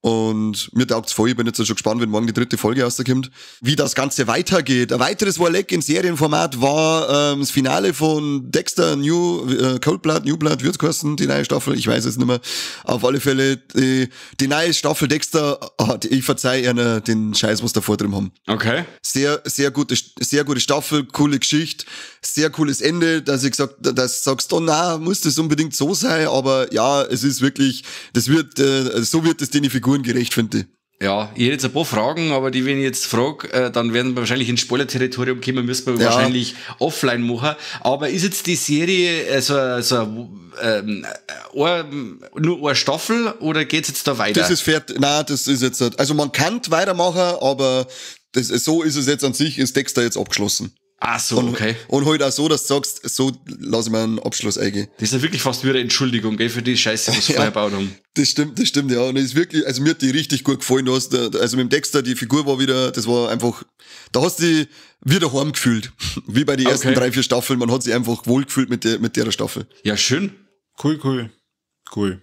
Und mir taugt's voll, ich bin jetzt schon gespannt, wenn morgen die dritte Folge rauskommt, wie das Ganze weitergeht. Ein weiteres Warleck in Serienformat war das Finale von Dexter New Cold Blood, New Blood, wird's geheißen, die neue Staffel, ich weiß es nicht mehr. Auf alle Fälle, die neue Staffel Dexter, ich verzeih einer den Scheiß, was davor drin haben.
Okay.
Sehr, sehr gute Staffel, coole Geschichte, sehr cooles Ende, dass ich gesagt, dass du sagst, oh na, muss das unbedingt so sein, aber ja, es ist wirklich, das wird, so wird es den Figuren gerecht, finde ich.
Ja, ich hätte jetzt ein paar Fragen, aber die, wenn ich jetzt frage, dann werden wir wahrscheinlich ins Spoiler-Territorium kommen, müssen wir wahrscheinlich offline machen. Aber ist jetzt die Serie nur eine Staffel oder geht's jetzt da weiter?
Das ist fertig. Nein, das ist jetzt, also man kann weitermachen, aber das, so ist es jetzt an sich, ist Dexter jetzt abgeschlossen.
Ach so, okay.
Und halt auch so, dass du sagst, so lass ich mir einen Abschluss eingehen.
Das ist ja wirklich fast wieder eine Entschuldigung, gell, für die Scheiße, was sie vorher gebaut haben.
Das stimmt, ja. Und es ist wirklich, also mir hat die richtig gut gefallen. Du hast, also mit dem Dexter, die Figur war wieder, das war einfach, da hast du dich wieder heim gefühlt. Wie bei den ersten 3, 4 Staffeln. Man hat sich einfach wohl gefühlt mit der Staffel.
Ja, schön.
Cool.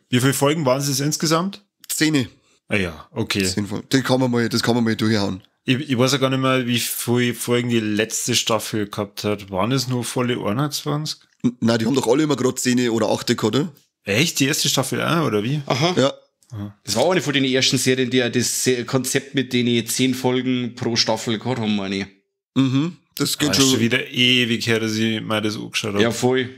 Wie viele Folgen waren es insgesamt?
10.
Ah ja, okay.
10 Folgen. Das kann man mal durchhauen.
Ich weiß ja gar nicht mehr, wie viele Folgen die letzte Staffel gehabt hat. Waren es nur volle 21?
Nein, die haben doch alle immer gerade 10 oder 8 gehabt, oder?
Echt? Die erste Staffel auch, oder wie?
Aha.
Ja.
Das war auch eine von den ersten Serien, die ja das Konzept mit den 10 Folgen pro Staffel gehabt haben, meine ich.
Mhm, das geht schon.
Ist schon wieder ewig her, dass ich mir das angeschaut habe.
Ja, voll.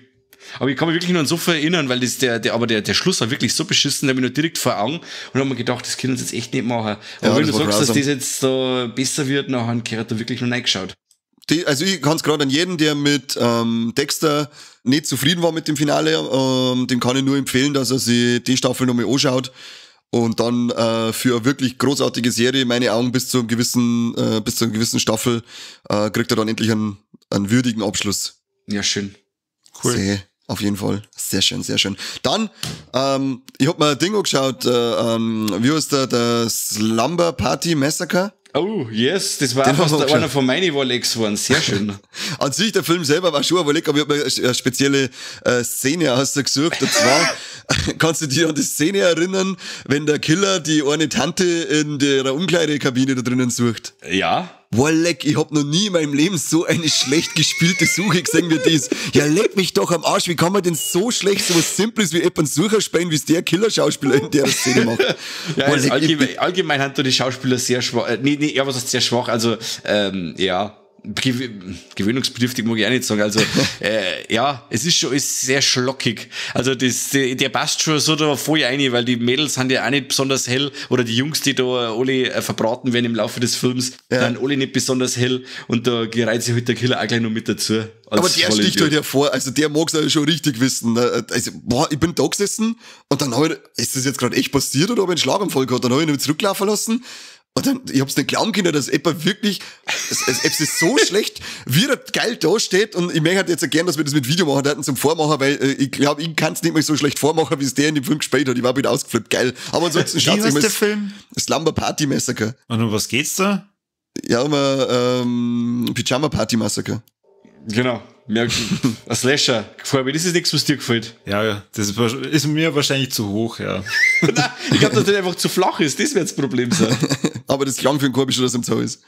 Aber ich kann mich wirklich nur an so viel erinnern, weil das der Schluss war wirklich so beschissen, da habe ich nur direkt vor Augen und habe mir gedacht, das können sie jetzt echt nicht machen. Aber ja, wenn du sagst, dass das jetzt so besser wird, nachher hat da wirklich noch reingeschaut.
Also ich kann es gerade an jeden, der mit Dexter nicht zufrieden war mit dem Finale, dem kann ich nur empfehlen, dass er sich die Staffel nochmal anschaut und dann für eine wirklich großartige Serie, in meine Augen, bis zu einer gewissen Staffel, kriegt er dann endlich einen würdigen Abschluss.
Ja, schön.
Cool.
Sehr. Auf jeden Fall. Sehr schön, sehr schön. Dann, ich hab mir ein Ding angeschaut, wie heißt der Slumber Party Massacre?
Oh, yes, das war fast einer von meinen Warlecks geworden. Sehr schön.
An sich, der Film selber war schon ein Warleck, aber ich hab mir eine spezielle Szene ausgesucht. Und zwar, kannst du dich an die Szene erinnern, wenn der Killer die eine Tante in der Umkleidekabine da drinnen sucht?
Ja.
Boah, leck, ich hab noch nie in meinem Leben so eine schlecht gespielte Suche gesehen wie das. Ja, leck mich doch am Arsch, wie kann man denn so schlecht so was Simples wie jemanden Sucher spielen, wie es der Killer-Schauspieler in der Szene macht?
Ja, boah, leck, allgemein haben da die Schauspieler sehr schwach, nee, ja, was heißt sehr schwach, also, ja, gewöhnungsbedürftig mag ich auch nicht sagen, also ja, es ist schon ist sehr schlockig, also das, der passt schon so da voll rein, weil die Mädels sind ja auch nicht besonders hell, oder die Jungs, die da alle verbraten werden im Laufe des Films, ja, sind alle nicht besonders hell und da gereiht sich halt der Killer auch gleich noch mit dazu.
Aber der sticht halt hervor, also der mag's ja schon richtig wissen. Also, boah, ich bin da gesessen und dann hab ich, ist das jetzt gerade echt passiert oder hab ich einen Schlaganfall gehabt? Dann hab ich ihn zurücklaufen lassen. Und dann, ich hab's nicht glauben können, dass jemand wirklich, es ist so schlecht, wie er geil da steht. Und ich möchte halt jetzt gern, dass wir das mit Video machen hätten zum Vormachen, weil ich glaube, ich kann's nicht mehr so schlecht vormachen, wie es der in dem Film gespielt hat. Ich war wieder ausgeflippt, geil. Aber ansonsten
schaut sich mal der Film?
Slumber Party Massacre.
Und um was geht's da?
Ja, um Pyjama Party Massacre.
Genau. Ein Slasher. Das ist nichts, was dir gefällt.
Ja, das ist mir wahrscheinlich zu hoch, ja.
Nein, ich glaube, dass das einfach zu flach ist. Das wird das Problem sein.
Aber das klang für den Korbi schon, dass er im Zoo ist.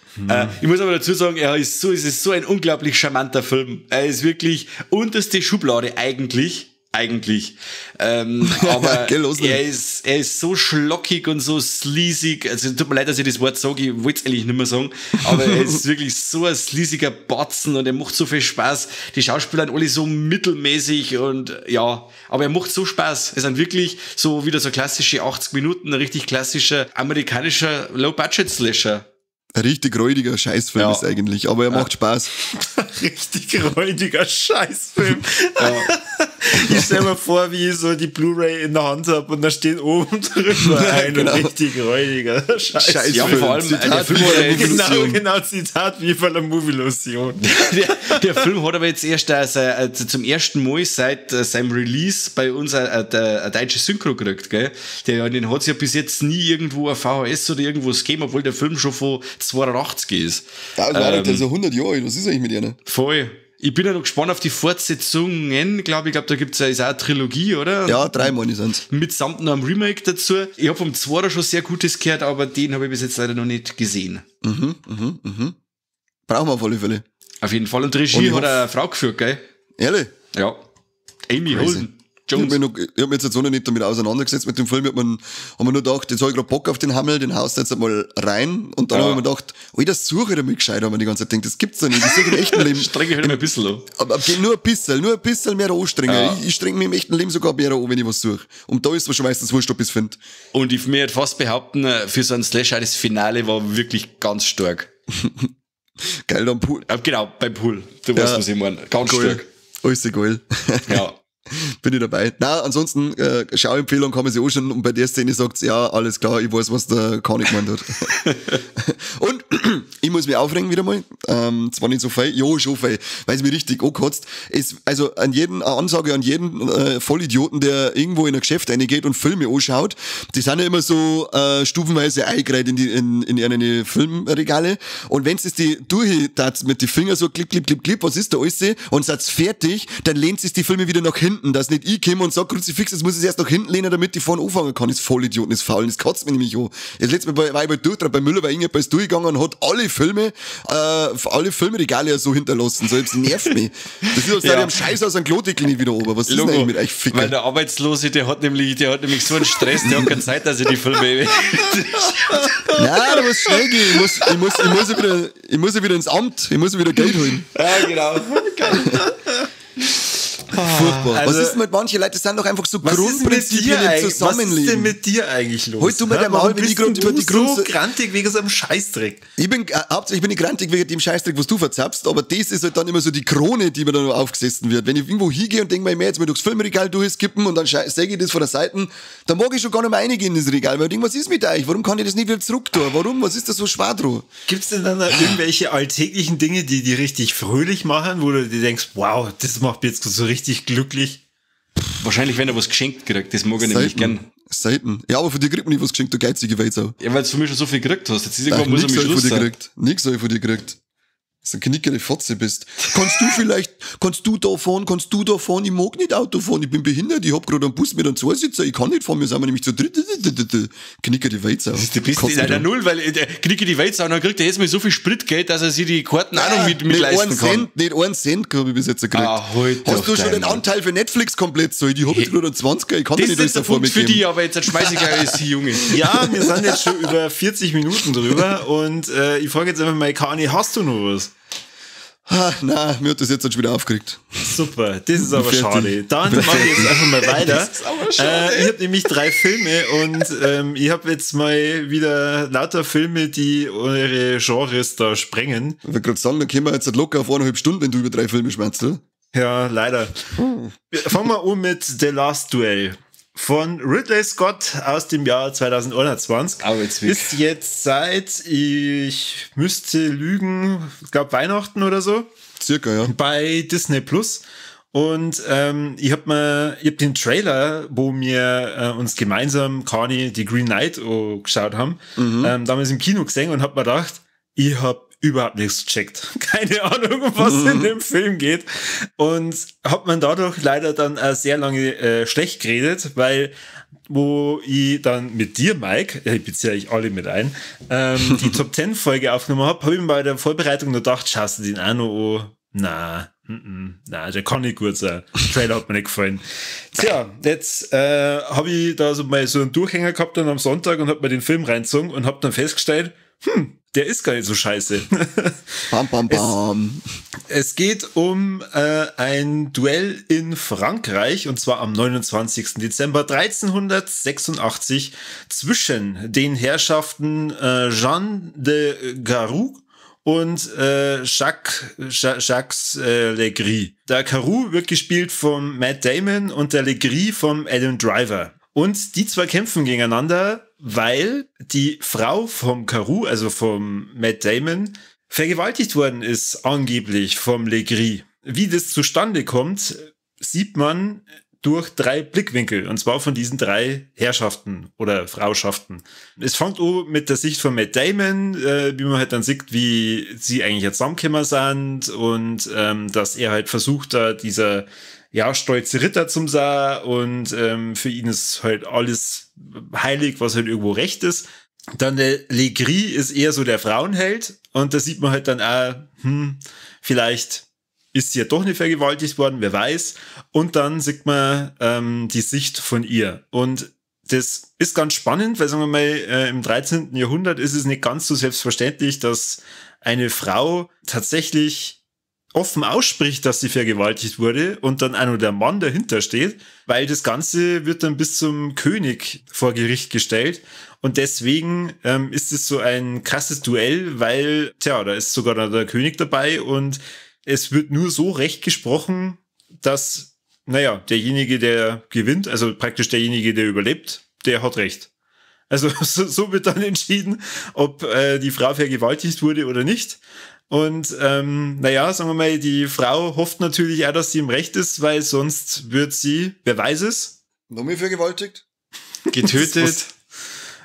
Ich muss aber dazu sagen, es ist so ein unglaublich charmanter Film. Er ist wirklich unterste Schublade eigentlich. Aber er ist so schlockig und so sleazig. Also tut mir leid, dass ich das Wort sage, ich wollte es eigentlich nicht mehr sagen, aber er ist wirklich so ein sleaziger Batzen und er macht so viel Spaß. Die Schauspieler sind alle so mittelmäßig und ja, aber er macht so Spaß. Es sind wirklich so wieder so klassische 80 Minuten, ein richtig klassischer amerikanischer Low-Budget-Slasher.
Ein richtig räudiger Scheißfilm, ja, ist eigentlich, aber er macht Spaß.
Richtig räudiger Scheißfilm. Ja. Ich stell mir vor, wie ich so die Blu-ray in der Hand habe und da steht oben drüber ein genau. Richtig räudiger Scheißfilm.
Ja, vor allem
Zitat, der Film hat genau, Zitat Viva la Movie-Lotion.
Der Film hat aber jetzt erst also zum ersten Mal seit seinem Release bei uns eine deutsche Synchro gekriegt, gell? Den hat es ja bis jetzt nie irgendwo auf VHS oder irgendwo gegeben, obwohl der Film schon von 82 ist.
Ja, das war der so 100 Jahre alt. Was ist eigentlich mit einer?
Voll. Ich bin ja noch gespannt auf die Fortsetzungen, glaube ich. Ich glaube, da gibt's ja, ist auch eine Trilogie, oder?
Ja, 3 meine ich sind's.
Mitsamt noch einem Remake dazu. Ich habe vom Zweiter schon sehr Gutes gehört, aber den habe ich bis jetzt leider noch nicht gesehen.
Mhm. Brauchen wir auf alle Fälle.
Auf jeden Fall. Und Regie und hat eine Frau geführt, gell?
Ehrlich?
Ja. Amy Holden.
Ich hab mich jetzt auch noch nicht damit auseinandergesetzt mit dem Film. Ich hab mir nur gedacht, jetzt hab ich grad Bock auf den Hammel, den haust du jetzt einmal rein. Und dann hab ich mir gedacht, oh, das suche ich damit gescheit, hab mir die ganze Zeit gedacht, das gibt's doch nicht. Ich suche im echten Leben.
Streng ich halt ein bisschen an.
Aber nur ein bisschen mehr anstrengen. Ja. Ich streng mich im echten Leben sogar mehr an, wenn ich was suche. Und da ist mir schon meistens wurscht, ob ich's finde.
Und ich mir halt fast behaupten, für so einen Slasher, das Finale war wirklich ganz stark.
Geil, am Pool.
Genau, beim Pool. Du weißt, was ich meine. Ganz stark.
Alles geil.
Ja.
Bin ich dabei. Na, ansonsten, Schauempfehlung kann man sich anschauen und bei der Szene sagt's, ja, alles klar, ich weiß, was der Kanik gemeint hat. Und ich muss mich aufregen wieder mal. Zwar nicht so viel, ja, schon viel, weil es mich richtig ankotzt. Es, also an jeden, eine Ansage an jeden Vollidioten, der irgendwo in ein Geschäft reingeht und Filme anschaut, die sind ja immer so stufenweise eingereiht in ihre Filmregale. Und wenn es die durchtat mit den Fingern so klick, klick, klick, klick, was ist da alles? Und seid's fertig, dann lehnt es die Filme wieder nach hinten, dass nicht ich komme und sag, Kruzifix, jetzt muss ich erst nach hinten lehnen, damit ich vorne anfangen kann. Ist Vollidioten, ist faul, das kotzt mich nämlich an. Jetzt letztes Mal war ich bei Durchtrag bei Müller, weil irgendjemand ist durchgegangen und hat alle Filme, alle Filmregale ja so hinterlassen. So, jetzt nervt mich. Das ist, als ja. Am Scheiß aus einem Klodeckel nicht wieder oben. Was ist denn eigentlich mit euch Ficker?
Weil der Arbeitslose, der hat nämlich so einen Stress, der hat keine Zeit, dass er die Filme.
Nein, da muss schnell gehen. Ich muss ja wieder ins Amt, ich muss ja wieder Geld holen.
Ja, genau.
Furchtbar. Also, was ist denn mit manchen Leuten? Das sind doch einfach so Grundprinzipien im Zusammenleben.
Was ist denn mit dir eigentlich los?
Halt du mir der Maul, wenn ich gerade über die
Grund so grantig wegen so einem Scheißdreck.
Ich bin, hauptsächlich bin ich grantig wegen dem Scheißdreck, was du verzapfst, aber das ist halt dann immer so die Krone, die mir dann aufgesessen wird. Wenn ich irgendwo hingehe und denke mir, ich möchte jetzt mal durchs Filmregal durchskippen und dann säge ich das von der Seite, dann mag ich schon gar nicht mehr reingehen in das Regal, weil ich denke, was ist mit euch? Warum kann ich das nicht wieder zurück tun? Warum? Was ist das so schwer dran?
Gibt's denn dann irgendwelche alltäglichen Dinge, die die richtig fröhlich machen, wo du dir denkst, wow, das macht mich jetzt so richtig glücklich?
Wahrscheinlich, wenn er was geschenkt kriegt, das mag er nämlich gern.
Selten. Ja, aber von dir kriegt man nicht was geschenkt, du geizige Weizau.
Ja, weil du von mir schon so viel gekriegt hast. Jetzt ist irgendwann, muss er mich Schluss sein.
Nix habe ich von dir gekriegt. So ein knickere Fotze bist. Kannst du vielleicht, kannst du da fahren, kannst du da fahren? Ich mag nicht Auto fahren, ich bin behindert, ich hab gerade einen Bus mit einem Zweisitzer, ich kann nicht fahren, wir sind nämlich zu dritt. Knicker die Welt
auf. Du bist in einer Null, weil der Knicker die Welt auf, dann kriegt er jetzt mal so viel Spritgeld, dass er sich die Karten auch noch mit leisten kann.
Cent, nicht einen Cent habe ich bis jetzt gekriegt.
Ah, halt
hast du schon den Anteil für Netflix komplett so? Ich hab jetzt gerade einen 20er, ich kann
das
nicht alles davor
mitgeben. Für dich, aber jetzt schmeiß ich gleich alles, Junge.
Ja, wir sind jetzt schon über 40 Minuten drüber und ich frage jetzt einfach mal, Kani, hast du noch was?
Ah, nein, mir hat das jetzt schon wieder aufgeregt.
Super, das ist aber schade. Dann mache ich jetzt einfach mal weiter. Das ist aber schade. Ich habe nämlich 3 Filme und ich habe jetzt mal wieder lauter Filme, die eure Genres da sprengen.
Ich wollte gerade sagen, dann kommen wir jetzt locker auf 1,5 Stunden, wenn du über 3 Filme schwätzt, oder?
Ja, leider. Fangen wir an mit The Last Duel von Ridley Scott aus dem Jahr 2021.
Aber jetzt
ist jetzt seit, ich müsste lügen, ich glaube Weihnachten oder so.
Circa, ja.
Bei Disney Plus. Und ich hab den Trailer, wo wir uns gemeinsam Kani die Green Knight geschaut haben, damals im Kino gesehen und hab mir gedacht, ich hab überhaupt nichts gecheckt. Keine Ahnung, um was in dem Film geht. Und hat man dadurch leider dann auch sehr lange schlecht geredet, weil wo ich dann mit dir, Mike, ich beziehe euch alle mit ein, die Top 10 Folge aufgenommen habe, habe ich mir bei der Vorbereitung nur gedacht, schaust du den auch noch an? Na, na, der kann nicht gut sein. Der Trailer hat mir nicht gefallen. Tja, jetzt habe ich da so mal so einen Durchhänger gehabt dann am Sonntag und hab mir den Film reingezogen und hab dann festgestellt, der ist gar nicht so scheiße.
Bam, bam, bam.
Es geht um ein Duell in Frankreich und zwar am 29. Dezember 1386 zwischen den Herrschaften Jean de Carrouges und Jacques Legris. Der Carrouges wird gespielt von Matt Damon und der Legris vom Adam Driver. Und die zwei kämpfen gegeneinander, weil die Frau vom Carrouges, also vom Matt Damon, vergewaltigt worden ist, angeblich vom Legris. Wie das zustande kommt, sieht man durch 3 Blickwinkel, und zwar von diesen 3 Herrschaften oder Frauschaften. Es fängt an mit der Sicht von Matt Damon, wie man halt dann sieht, wie sie eigentlich jetzt zusammengekommen sind und dass er halt versucht, da dieser ja, stolze Ritter zum Saar und für ihn ist halt alles heilig, was halt irgendwo recht ist. Dann der Legris ist eher so der Frauenheld und da sieht man halt dann auch, vielleicht ist sie ja doch nicht vergewaltigt worden, wer weiß. Und dann sieht man die Sicht von ihr. Und das ist ganz spannend, weil, sagen wir mal, im 13. Jahrhundert ist es nicht ganz so selbstverständlich, dass eine Frau tatsächlich offen ausspricht, dass sie vergewaltigt wurde und dann auch noch der Mann dahinter steht, weil das Ganze wird dann bis zum König vor Gericht gestellt und deswegen ist es so ein krasses Duell, weil, tja, da ist sogar der König dabei und es wird nur so recht gesprochen, dass, naja, derjenige, der gewinnt, also praktisch derjenige, der überlebt, der hat recht. Also so wird dann entschieden, ob die Frau vergewaltigt wurde oder nicht. Und naja, sagen wir mal, die Frau hofft natürlich auch, dass sie im Recht ist, weil sonst wird sie, wer weiß es?
Noch mehr vergewaltigt?
Getötet.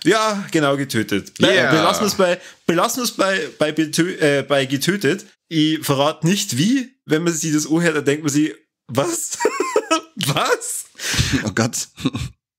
Ja, genau, getötet.
Yeah.
Belassen wir es bei getötet. Ich verrate nicht wie. Wenn man sich das anhört, dann denkt man sich, was? Was?
Oh Gott.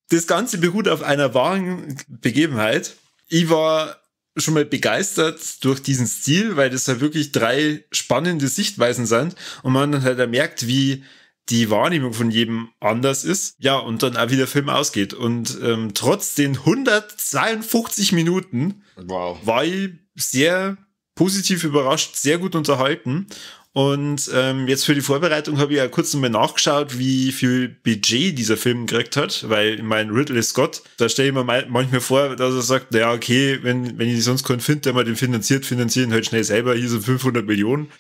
Das Ganze beruht auf einer wahren Begebenheit. Ich war schon mal begeistert durch diesen Stil, weil das halt wirklich 3 spannende Sichtweisen sind und man dann halt merkt, wie die Wahrnehmung von jedem anders ist. Ja, und dann auch wie der Film ausgeht. Und trotz den 152 Minuten
wow,
war ich sehr positiv überrascht, sehr gut unterhalten. Und jetzt für die Vorbereitung habe ich ja kurz nochmal nachgeschaut, wie viel Budget dieser Film gekriegt hat, weil ich meine, Ridley Scott, da stelle ich mir manchmal vor, dass er sagt, naja, okay, wenn ich sonst keinen finde, der mal den finanziert, finanzieren halt schnell selber, hier sind 500 Millionen.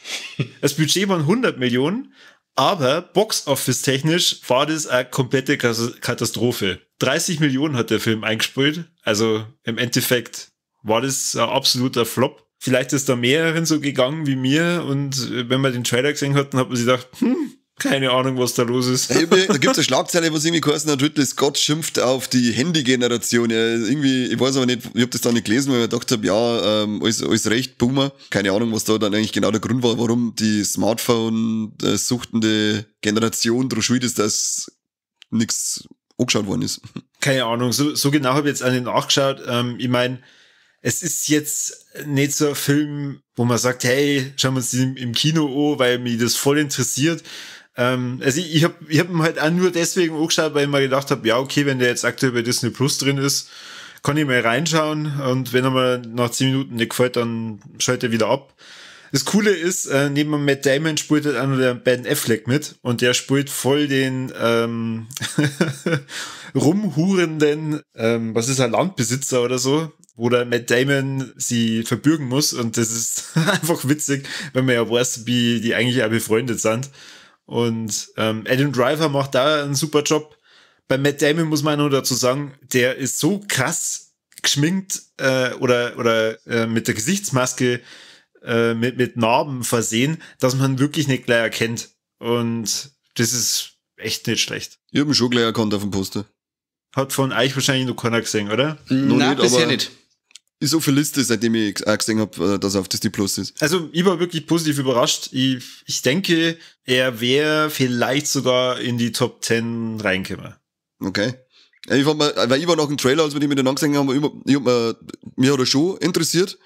Das Budget waren 100 Millionen, aber Box-Office-technisch war das eine komplette Katastrophe. 30 Millionen hat der Film eingespielt, also im Endeffekt war das ein absoluter Flop. Vielleicht ist da mehreren so gegangen wie mir und wenn man den Trailer gesehen hat, dann hat man sich gedacht, Keine Ahnung, was da los ist.
Da gibt's eine Schlagzeile, was irgendwie geheißen hat, Ridley Scott schimpft auf die Handy-Generation. Ja, irgendwie, ich weiß aber nicht, ich hab das da nicht gelesen, weil ich mir gedacht hab, ja, alles recht, Boomer. Keine Ahnung, was da dann eigentlich genau der Grund war, warum die Smartphone-suchtende Generation drauf schuld ist, dass nix angeschaut worden ist.
Keine Ahnung, so genau habe ich jetzt auch nicht nachgeschaut. Ich mein, es ist jetzt nicht so ein Film, wo man sagt, hey, schauen wir uns den im Kino an, weil mich das voll interessiert. Also ich hab ihn halt auch nur deswegen angeschaut, weil ich mir gedacht hab, ja, okay, wenn der jetzt aktuell bei Disney Plus drin ist, kann ich mal reinschauen und wenn er mir nach 10 Minuten nicht gefällt, dann schalte er wieder ab. Das Coole ist, neben Matt Damon spielt halt auch noch der Ben Affleck mit und der spielt voll den rumhurenden, was ist er, Landbesitzer oder so, wo der Matt Damon sie verbürgen muss und das ist einfach witzig, wenn man ja weiß, wie die eigentlich auch befreundet sind. Und Adam Driver macht da einen super Job. Bei Matt Damon muss man nur dazu sagen, der ist so krass geschminkt oder mit der Gesichtsmaske mit Narben versehen, dass man wirklich nicht gleich erkennt. Und das ist echt nicht schlecht.
Ich hab ihn schon gleich erkannt auf dem Poster.
Hat von euch wahrscheinlich noch keiner gesehen, oder?
Nein, bisher nicht.
Ist auf der Liste, seitdem ich auch gesehen hab, dass er auf Disney Plus ist.
Also, ich war wirklich positiv überrascht. Ich denke, er wäre vielleicht sogar in die Top 10 reingekommen.
Okay. Ich war mal, weil ich war nach dem Trailer, als wir den miteinander gesehen haben, mich hat er schon interessiert.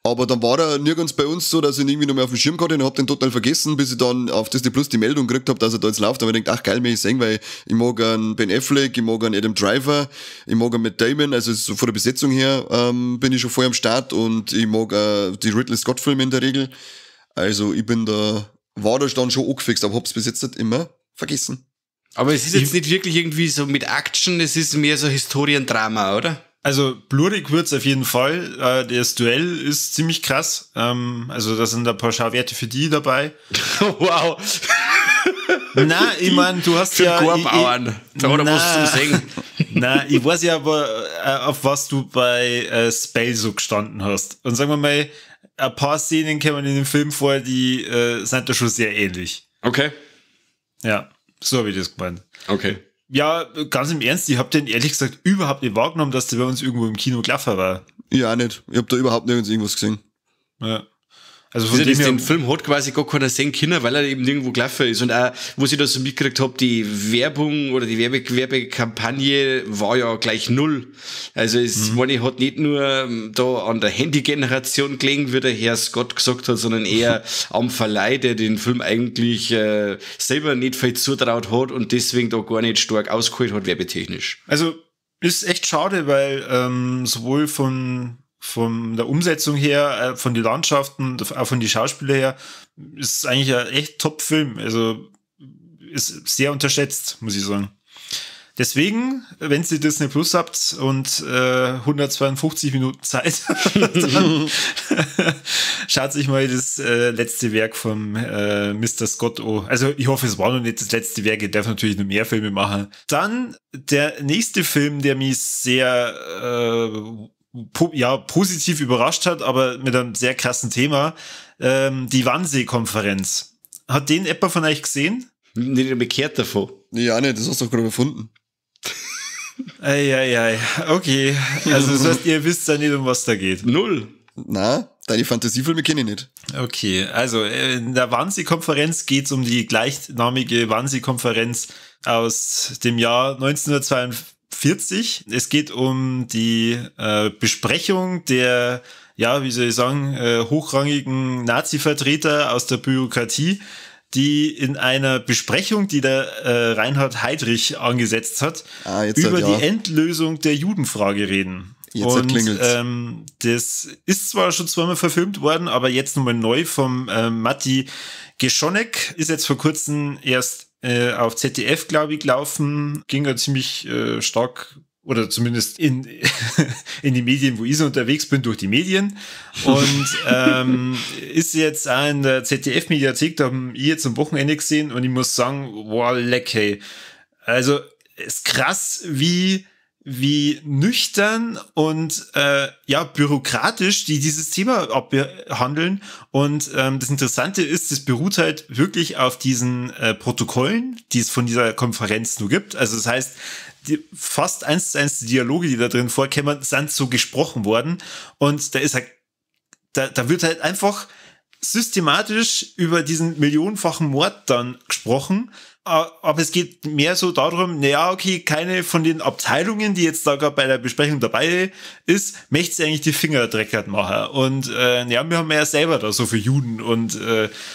Aber dann war er nirgends bei uns so, dass ich ihn irgendwie noch mehr auf dem Schirm hatte und hab den total vergessen, bis ich dann auf Disney Plus die Meldung gekriegt hab, dass er da jetzt läuft. Da hab ich gedacht, ach geil, mich sehen, weil ich mag einen Ben Affleck, ich mag einen Adam Driver, ich mag einen Matt Damon, also so von der Besetzung her bin ich schon voll am Start und ich mag die Ridley Scott Filme in der Regel. Also ich bin da, war da dann schon angefixt, aber hab's bis jetzt halt immer vergessen.
Aber es ist jetzt nicht wirklich irgendwie so mit Action, es ist mehr so Historiendrama, oder?
Also blutig wird's auf jeden Fall. Das Duell ist ziemlich krass. Also da sind ein paar Schauwerte für die dabei.
Wow.
Na, ich mein, du hast
für
ja...
Gorbauern. Da hat er was zum Singen.
Na, ich weiß ja aber, auf was du bei Spell so gestanden hast. Und sagen wir mal, ein paar Szenen kämen in dem Film vor, die sind da schon sehr ähnlich.
Okay.
Ja, so habe ich das gemeint.
Okay.
Ja, ganz im Ernst, ich habe den ehrlich gesagt überhaupt nicht wahrgenommen, dass der bei uns irgendwo im Kino gelaufen war.
Ich auch nicht. Ich hab da überhaupt nirgends irgendwas gesehen.
Ja. Also von dem her,
den Film hat quasi gar keiner sehen können, weil er eben nirgendwo gelaufen ist. Und auch, wo ich das so mitgekriegt hab, die Werbung oder die Werbekampagne war ja gleich null. Also es meine, hat nicht nur da an der Handy-Generation gelegen, wie der Herr Scott gesagt hat, sondern eher am Verleih, der den Film eigentlich selber nicht viel zutraut hat und deswegen da gar nicht stark ausgeholt hat, werbetechnisch.
Also ist echt schade, weil sowohl von der Umsetzung her, von den Landschaften, auch von den Schauspielern her, ist eigentlich ein echt Top-Film. Also ist sehr unterschätzt, muss ich sagen. Deswegen, wenn ihr Disney Plus habt und 152 Minuten Zeit, dann schaut sich mal das letzte Werk vom Mr. Scott an. Also ich hoffe, es war noch nicht das letzte Werk. Ich darf natürlich noch mehr Filme machen. Dann der nächste Film, der mich sehr positiv überrascht hat, aber mit einem sehr krassen Thema, die Wannsee-Konferenz. Hat den etwa von euch gesehen?
Nicht bekehrt davon.
Ja, nicht, das hast du doch gerade erfunden.
Eieiei, okay. Also das heißt, ihr wisst ja nicht, um was da geht.
Null.
Na, deine Fantasiefilme kenne ich nicht.
Okay, also in der Wannsee-Konferenz geht es um die gleichnamige Wannsee-Konferenz aus dem Jahr 1942. Es geht um die Besprechung der, ja, wie soll ich sagen, hochrangigen Nazi-Vertreter aus der Bürokratie, die in einer Besprechung, die der Reinhard Heydrich angesetzt hat, über die Endlösung der Judenfrage reden.
Jetzt
und
klingelt's.
Das ist zwar schon zweimal verfilmt worden, aber jetzt nochmal neu vom Matti Geschonek, ist jetzt vor kurzem erst auf ZDF, glaube ich, gelaufen, ging ja ziemlich stark, oder zumindest in die Medien, wo ich so unterwegs bin, durch die Medien. Und ist jetzt auch in der ZDF-Mediathek, da haben ich jetzt am Wochenende gesehen und ich muss sagen, boah, leck, hey. Also, ist krass, wie wie nüchtern und ja bürokratisch die dieses Thema abbehandeln. Und das Interessante ist, es beruht halt wirklich auf diesen Protokollen, die es von dieser Konferenz nur gibt. Also das heißt, die fast 1:1 die Dialoge, die da drin vorkämen, sind so gesprochen worden. Und da ist halt, da wird halt einfach systematisch über diesen millionenfachen Mord dann gesprochen. Aber es geht mehr so darum, naja, okay, keine von den Abteilungen, die jetzt da gerade bei der Besprechung dabei ist, möchte sie eigentlich die Finger dreckert machen. Und ja, wir haben ja selber da so viele Juden und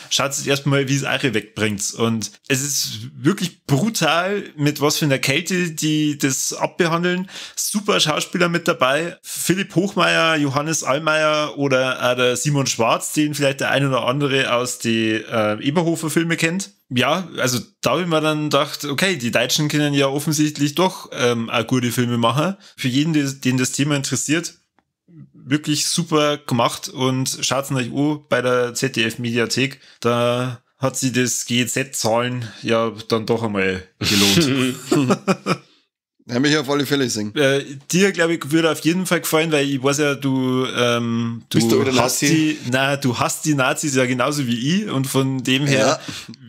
schaut sich erstmal, wie es eure wegbringt. Und es ist wirklich brutal, mit was für einer Kälte die das abbehandeln. Super Schauspieler mit dabei. Philipp Hochmair, Johannes Allmayer oder der Simon Schwarz, den vielleicht der ein oder andere aus die Eberhofer-Filme kennt. Ja, also da habe ich mir dann gedacht, okay, die Deutschen können ja offensichtlich doch auch gute Filme machen. Für jeden, den das Thema interessiert, wirklich super gemacht und schaut's euch an bei der ZDF-Mediathek. Da hat sich das GEZ-Zahlen ja dann doch einmal gelohnt.
Habe ich auf alle Fälle gesehen.
Dir, glaube ich, würde auf jeden Fall gefallen, weil ich weiß ja, du hast die, na, du hast die Nazis ja genauso wie ich und von dem her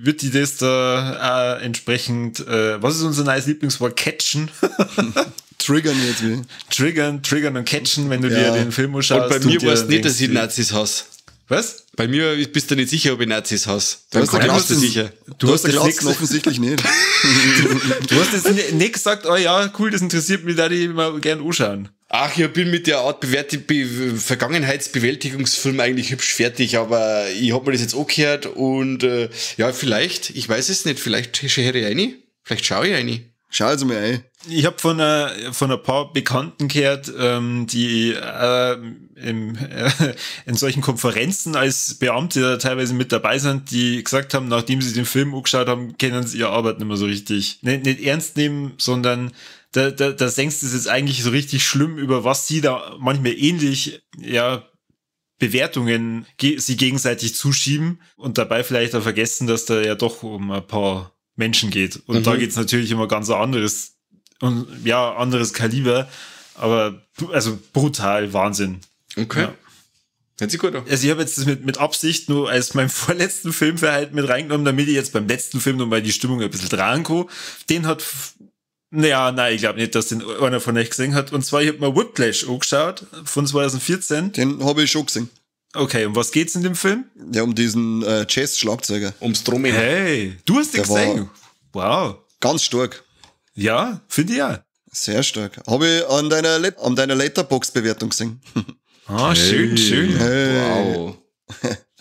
wird die das da entsprechend, was ist unser neues Lieblingswort? Catchen.
Triggern jetzt wie.
Triggern und catchen, wenn du dir den Film anschaust.
Und bei mir weißt du nicht, dass ich Nazis hasse.
Was?
Bei mir bist du nicht sicher, ob ich Nazis hasse.
Du hast du sicher. Du hast den offensichtlich nicht.
Du hast jetzt nicht gesagt, oh ja, cool, das interessiert mich, da ich mal gern anschauen.
Ach, ich bin mit der Art Vergangenheitsbewältigungsfilm eigentlich hübsch fertig, aber ich hab mir das jetzt angehört und ja, vielleicht, ich weiß es nicht, vielleicht schaue ich rein, vielleicht schaue ich rein.
Schau also mal ein.
Ich habe von ein paar Bekannten gehört, die in solchen Konferenzen als Beamte teilweise mit dabei sind, die gesagt haben, nachdem sie den Film angeschaut haben, können sie ihre Arbeit nicht mehr so richtig nicht ernst nehmen, sondern da denkst du es jetzt eigentlich so richtig schlimm, über was sie da manchmal ähnlich, ja, Bewertungen sie gegenseitig zuschieben und dabei vielleicht auch vergessen, dass da ja doch um ein paar Menschen geht. Und da geht es natürlich immer ganz anderes und ja, anderes Kaliber, aber also brutal, Wahnsinn.
Okay.
Ja.
Hört sich gut an.
Also ich habe jetzt das mit Absicht nur als meinen vorletzten Film für halt mit reingenommen, damit ich jetzt beim letzten Film nochmal die Stimmung ein bisschen dran kann. Den hat, naja, nein, ich glaube nicht, dass den einer von euch gesehen hat. Und zwar, ich habe mir Whiplash angeschaut von 2014.
Den habe ich schon gesehen.
Okay, um was geht's in dem Film?
Ja, um diesen Jazz-Schlagzeuger.
Ums Trommeln.
Hey, du hast den gesehen. Wow.
Ganz stark.
Ja, finde ich auch.
Sehr stark. Habe ich an deiner Letterboxd-Bewertung gesehen.
Ah, schön, schön.
Hey.
Wow.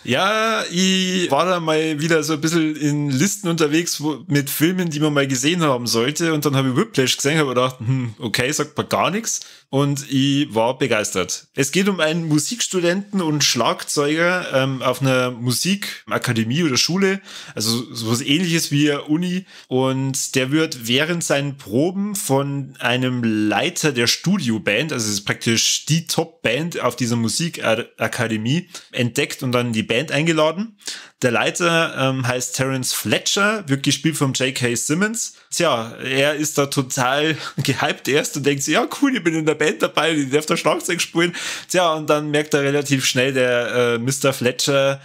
Ja, ich war da mal wieder so ein bisschen in Listen unterwegs mit Filmen, die man mal gesehen haben sollte. Und dann habe ich Whiplash gesehen, habe gedacht, okay, sagt mir gar nichts. Und ich war begeistert. Es geht um einen Musikstudenten und Schlagzeuger auf einer Musikakademie oder Schule, also sowas Ähnliches wie eine Uni. Und der wird während seinen Proben von einem Leiter der Studioband, also es ist praktisch die Top-Band auf dieser Musikakademie, entdeckt und dann die Band eingeladen. Der Leiter heißt Terence Fletcher, wird gespielt von J.K. Simmons. Tja, er ist da total gehypt erst und denkt sich, ja cool, ich bin in der Band dabei, ich darf da Schlagzeug spielen. Tja, und dann merkt er relativ schnell, der Mr. Fletcher,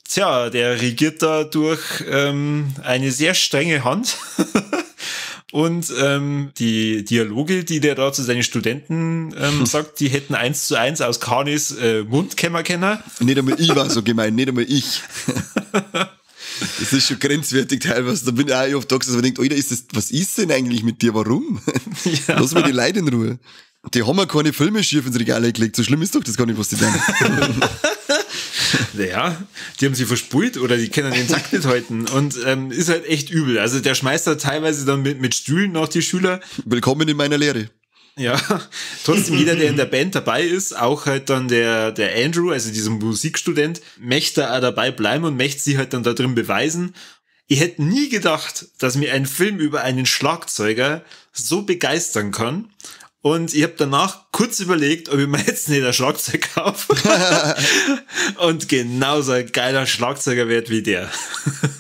tja, der regiert da durch eine sehr strenge Hand. Und die Dialoge, die der da zu seinen Studenten sagt, die hätten 1:1 aus Kanis Mund kennen.
Nicht einmal ich war so gemein, nicht einmal ich. Das ist schon grenzwertig teilweise. Da bin ich auch oft da gesessen und denke, Alter, ist das, was ist denn eigentlich mit dir? Warum? Ja. Lass mal die Leute in Ruhe. Die haben ja keine Filme schief ins Regal gelegt. So schlimm ist doch das gar nicht, was die denken.
Naja, die haben sie verspult oder die können den Takt nicht halten und ist halt echt übel. Also der schmeißt da teilweise dann mit Stühlen nach die Schüler.
Willkommen in meiner Lehre.
Ja, trotzdem jeder, der in der Band dabei ist, auch halt dann der Andrew, also dieser Musikstudent, möchte auch dabei bleiben und möchte sie halt dann da drin beweisen. Ich hätte nie gedacht, dass mir ein Film über einen Schlagzeuger so begeistern kann. Und ich habe danach kurz überlegt, ob ich mir jetzt nicht ein Schlagzeug kaufe. Und genauso ein geiler Schlagzeuger wird wie der.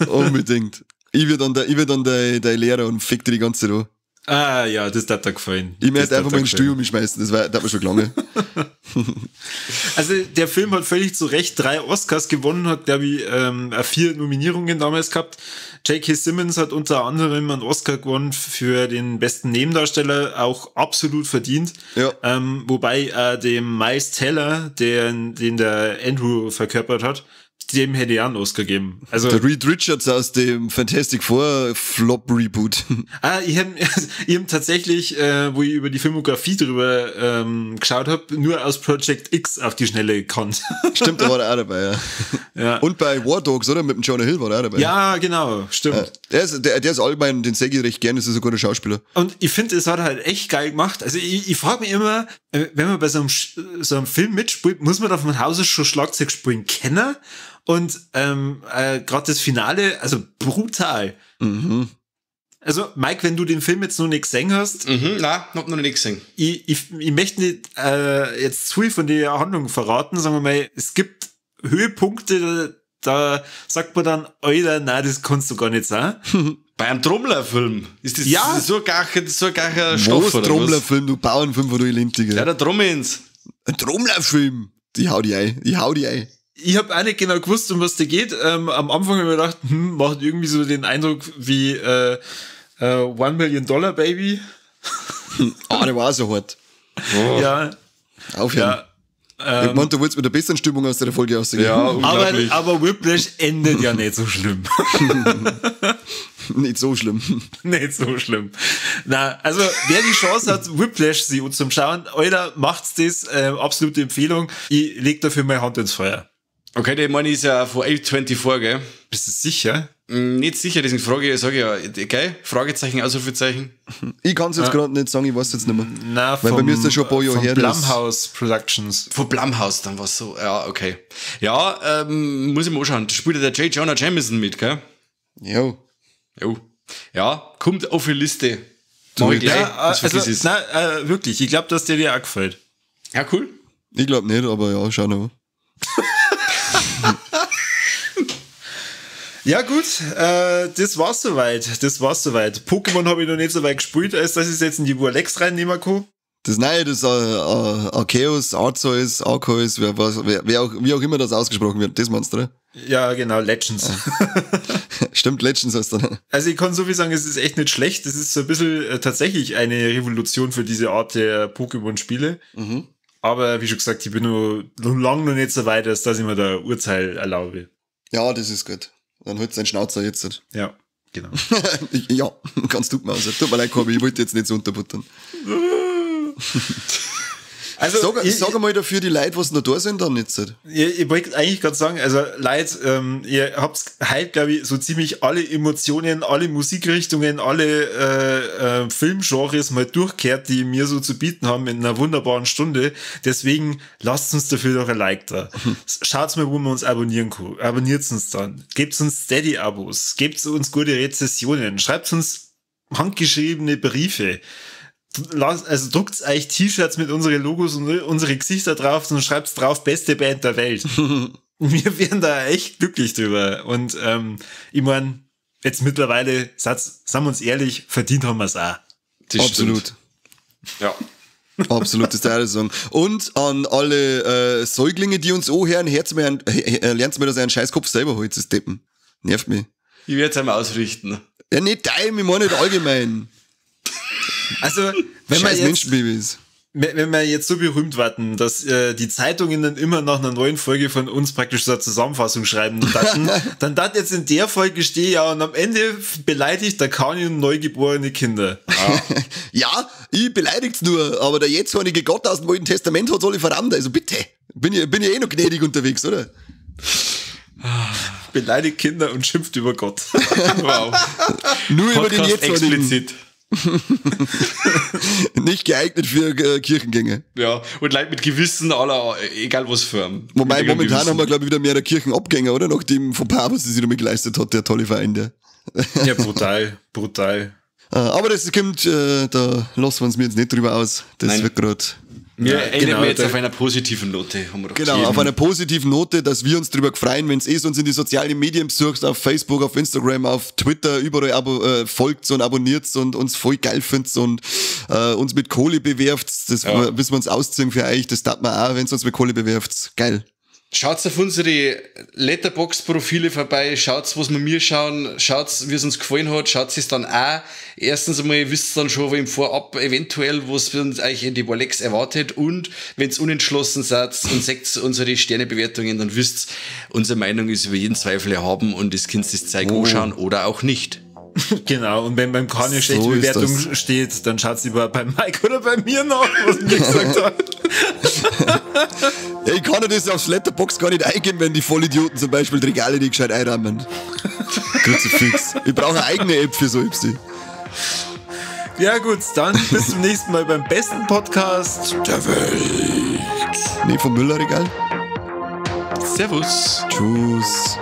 Unbedingt. Ich werd dann der Lehrer und fick dir die ganze Zeit an.
Ah ja, das hat dir gefallen.
Ich möchte einfach mal in den Stuhl umschmeißen, das hat mir schon gelangt.
Also der Film hat völlig zu Recht 3 Oscars gewonnen, hat, glaube ich, 4 Nominierungen damals gehabt. J.K. Simmons hat unter anderem einen Oscar gewonnen für den besten Nebendarsteller, auch absolut verdient.
Ja.
Wobei dem Miles Teller, den der Andrew verkörpert hat, dem hätte ich auch einen Oscar gegeben. Also,
der Reed Richards aus dem Fantastic Four Flop Reboot.
Ah, ich hab tatsächlich, wo ich über die Filmografie drüber geschaut habe, nur aus Project X auf die Schnelle gekannt.
Stimmt, da war er auch dabei, ja.
Ja.
Und bei War Dogs, oder? Mit dem Jonah Hill war er auch dabei.
Ja, genau, stimmt.
Der ist allgemein, den sehe ich recht gern, das ist ein guter Schauspieler.
Und ich finde, es hat halt echt geil gemacht. Also ich frage mich immer, wenn man bei so einem Film mitspielt, muss man da von Hause schon Schlagzeug spielen kennen? Und gerade das Finale, also brutal.
Mhm.
Also Mike, wenn du den Film jetzt noch nicht gesehen hast.
Mhm, nein, hab noch nicht gesehen.
Ich möchte nicht jetzt zu viel von der Handlung verraten, sagen wir mal, es gibt Höhepunkte, da sagt man dann, Alter, nein, das kannst du gar nicht sein.
Bei einem Trommlerfilm ist das
ja.
so gar kein Stoff,
oder Trommlerfilm, du Bauernfilm von du Lintige.
Ja, der Trommels.
Ein Trommlerfilm? Ich hau die ein, ich hau die ein.
Ich habe auch nicht genau gewusst, um was der geht. Am Anfang habe ich mir gedacht, macht irgendwie so den Eindruck wie $1 Million Baby.
Ah, der war auch so hart.
Oh.
Ja.
Aufhören.
Ja,
ich meinte, du wolltest mit der besseren Stimmung aus der Folge rausgehen.
Ja, unglaublich.
Aber Whiplash endet ja nicht so schlimm.
Nicht so schlimm.
Nicht so schlimm. Na, also wer die Chance hat, Whiplash sie zum Schauen, Alter, macht's das. Absolute Empfehlung. Ich leg dafür meine Hand ins Feuer.
Okay, der meine ist ja von A24, gell?
Bist du sicher?
Nicht sicher, deswegen frage ich, sage ich ja, gell? Fragezeichen, Ausrufezeichen.
Ich kann es jetzt gerade nicht sagen, ich weiß jetzt nicht mehr.
Na,
weil bei mir ist das schon ein paar Jahre her.
Blumhouse Productions.
Von Blumhouse, dann war's so, ja, okay. Ja, muss ich mal anschauen. Da spielt ja der J. Jonah Jameson mit, gell?
Jo.
Jo. Ja, kommt auf die Liste. Mach ich gleich.
Ja, also, nein, wirklich, ich glaube, dass dir auch gefällt.
Ja, cool.
Ich glaube nicht, aber ja, schau noch.
Ja gut, das war's soweit. Das war's soweit. Pokémon habe ich noch nicht so weit gespielt, als dass ich es jetzt in die Warlex reinnehmen kann.
Das neue, das Arceus, Arceus, Arceus, wie auch immer das ausgesprochen wird, das meinst du, oder?
Ja, genau, Legends.
Ja. Stimmt, Legends heißt das.
Also ich kann so viel sagen, es ist echt nicht schlecht. Es ist so ein bisschen tatsächlich eine Revolution für diese Art der Pokémon-Spiele.
Mhm.
Aber wie schon gesagt, ich bin noch lange noch nicht so weit, als dass ich mir da Urteil erlaube.
Ja, das ist gut. Dann holst du deinen Schnauzer jetzt.
Ja, genau.
Ja, ganz tut mir aus. Tut mir leid, Corby, ich wollte jetzt nicht so unterbuttern.
Also,
sag mal dafür die Leute, was noch da sind, dann jetzt.
Ich wollte eigentlich gerade sagen, also Leute, ihr habt heute, glaube ich, so ziemlich alle Emotionen, alle Musikrichtungen, alle Filmgenres mal durchkehrt, die mir so zu bieten haben in einer wunderbaren Stunde. Deswegen lasst uns dafür doch ein Like da. Schaut mal, wo wir uns abonnieren können. Abonniert uns dann. Gebt uns Steady-Abos. Gebt uns gute Rezessionen. Schreibt uns handgeschriebene Briefe. Also druckt euch T-Shirts mit unseren Logos und unsere Gesichter drauf und schreibt drauf, beste Band der Welt. Wir wären da echt glücklich drüber. Und ich meine, jetzt mittlerweile, sagen wir uns ehrlich, verdient haben wir es auch.
Das
Absolut.
Stimmt. Ja.
Absolut, das ist der Song. Und an alle Säuglinge, die uns anhören, lernt mir, dass ihr einen Scheißkopf selber holt, das Deppen. Nervt mich.
Ich werde es einmal ausrichten.
Ja, nicht dein, ich meine nicht allgemein.
Also, wenn wir jetzt, wenn wir jetzt so berühmt warten, dass die Zeitungen dann immer nach einer neuen Folge von uns praktisch so eine Zusammenfassung schreiben, dann dat jetzt in der Folge stehe ja und am Ende beleidigt der Kanion neugeborene Kinder.
Ah. Ja, ich beleidigt's nur, aber der jähzornige Gott aus dem Alten Testament hat's alle verrammt, also bitte. Bin ich eh noch gnädig unterwegs, oder?
Beleidigt Kinder und schimpft über Gott.
Wow.
Nur über den jähzornigen.
Explizit.
Nicht geeignet für Kirchengänge.
Ja, und Leute mit Gewissen aller, egal was für.
Wobei, momentan haben wir, glaube ich, wieder mehr Kirchenabgänger, oder? Nach dem Fauxpas, was sie sich damit geleistet hat, der tolle Verein, der.
Ja, brutal, brutal.
Aber das kommt, da lassen wir uns mir jetzt nicht drüber aus. Das
Nein.
wird gerade
Wir enden genau, jetzt auf einer positiven Note. Haben wir doch
Genau, auf einer positiven Note, dass wir uns drüber freuen, wenn es uns in die sozialen Medien besucht, auf Facebook, auf Instagram, auf Twitter, überall folgt und abonniert und uns voll geil findet und uns mit Kohle bewerft. Das müssen wir uns ausziehen für euch. Das tat man auch, wenn es uns mit Kohle bewerft. Geil.
Schaut auf unsere Letterboxd-Profile vorbei, schaut, was wir mir schauen, schaut, wie es uns gefallen hat, schaut es dann auch. Erstens einmal wisst ihr dann schon im Vorab eventuell, was wir uns eigentlich in die Warlex erwartet, und wenn's unentschlossen seid und seht unsere Sternebewertungen, dann wisst, unsere Meinung ist über jeden Zweifel erhaben und das könnt ihr das Zeug anschauen oder auch nicht.
Genau, und wenn beim Kani eine schlechte so Bewertung steht, dann schaut sie über bei Mike oder bei mir nach, was ich gesagt habe.
Ja, ich kann ja das aufs Letterboxd gar nicht eingeben, wenn die Vollidioten zum Beispiel die Regale nicht gescheit einrahmen. Kruzifix. Ich brauche eine eigene App für so Ypsi.
Ja gut, dann bis zum nächsten Mal beim besten Podcast
der Welt. Nee, vom Müllerregal.
Servus.
Tschüss.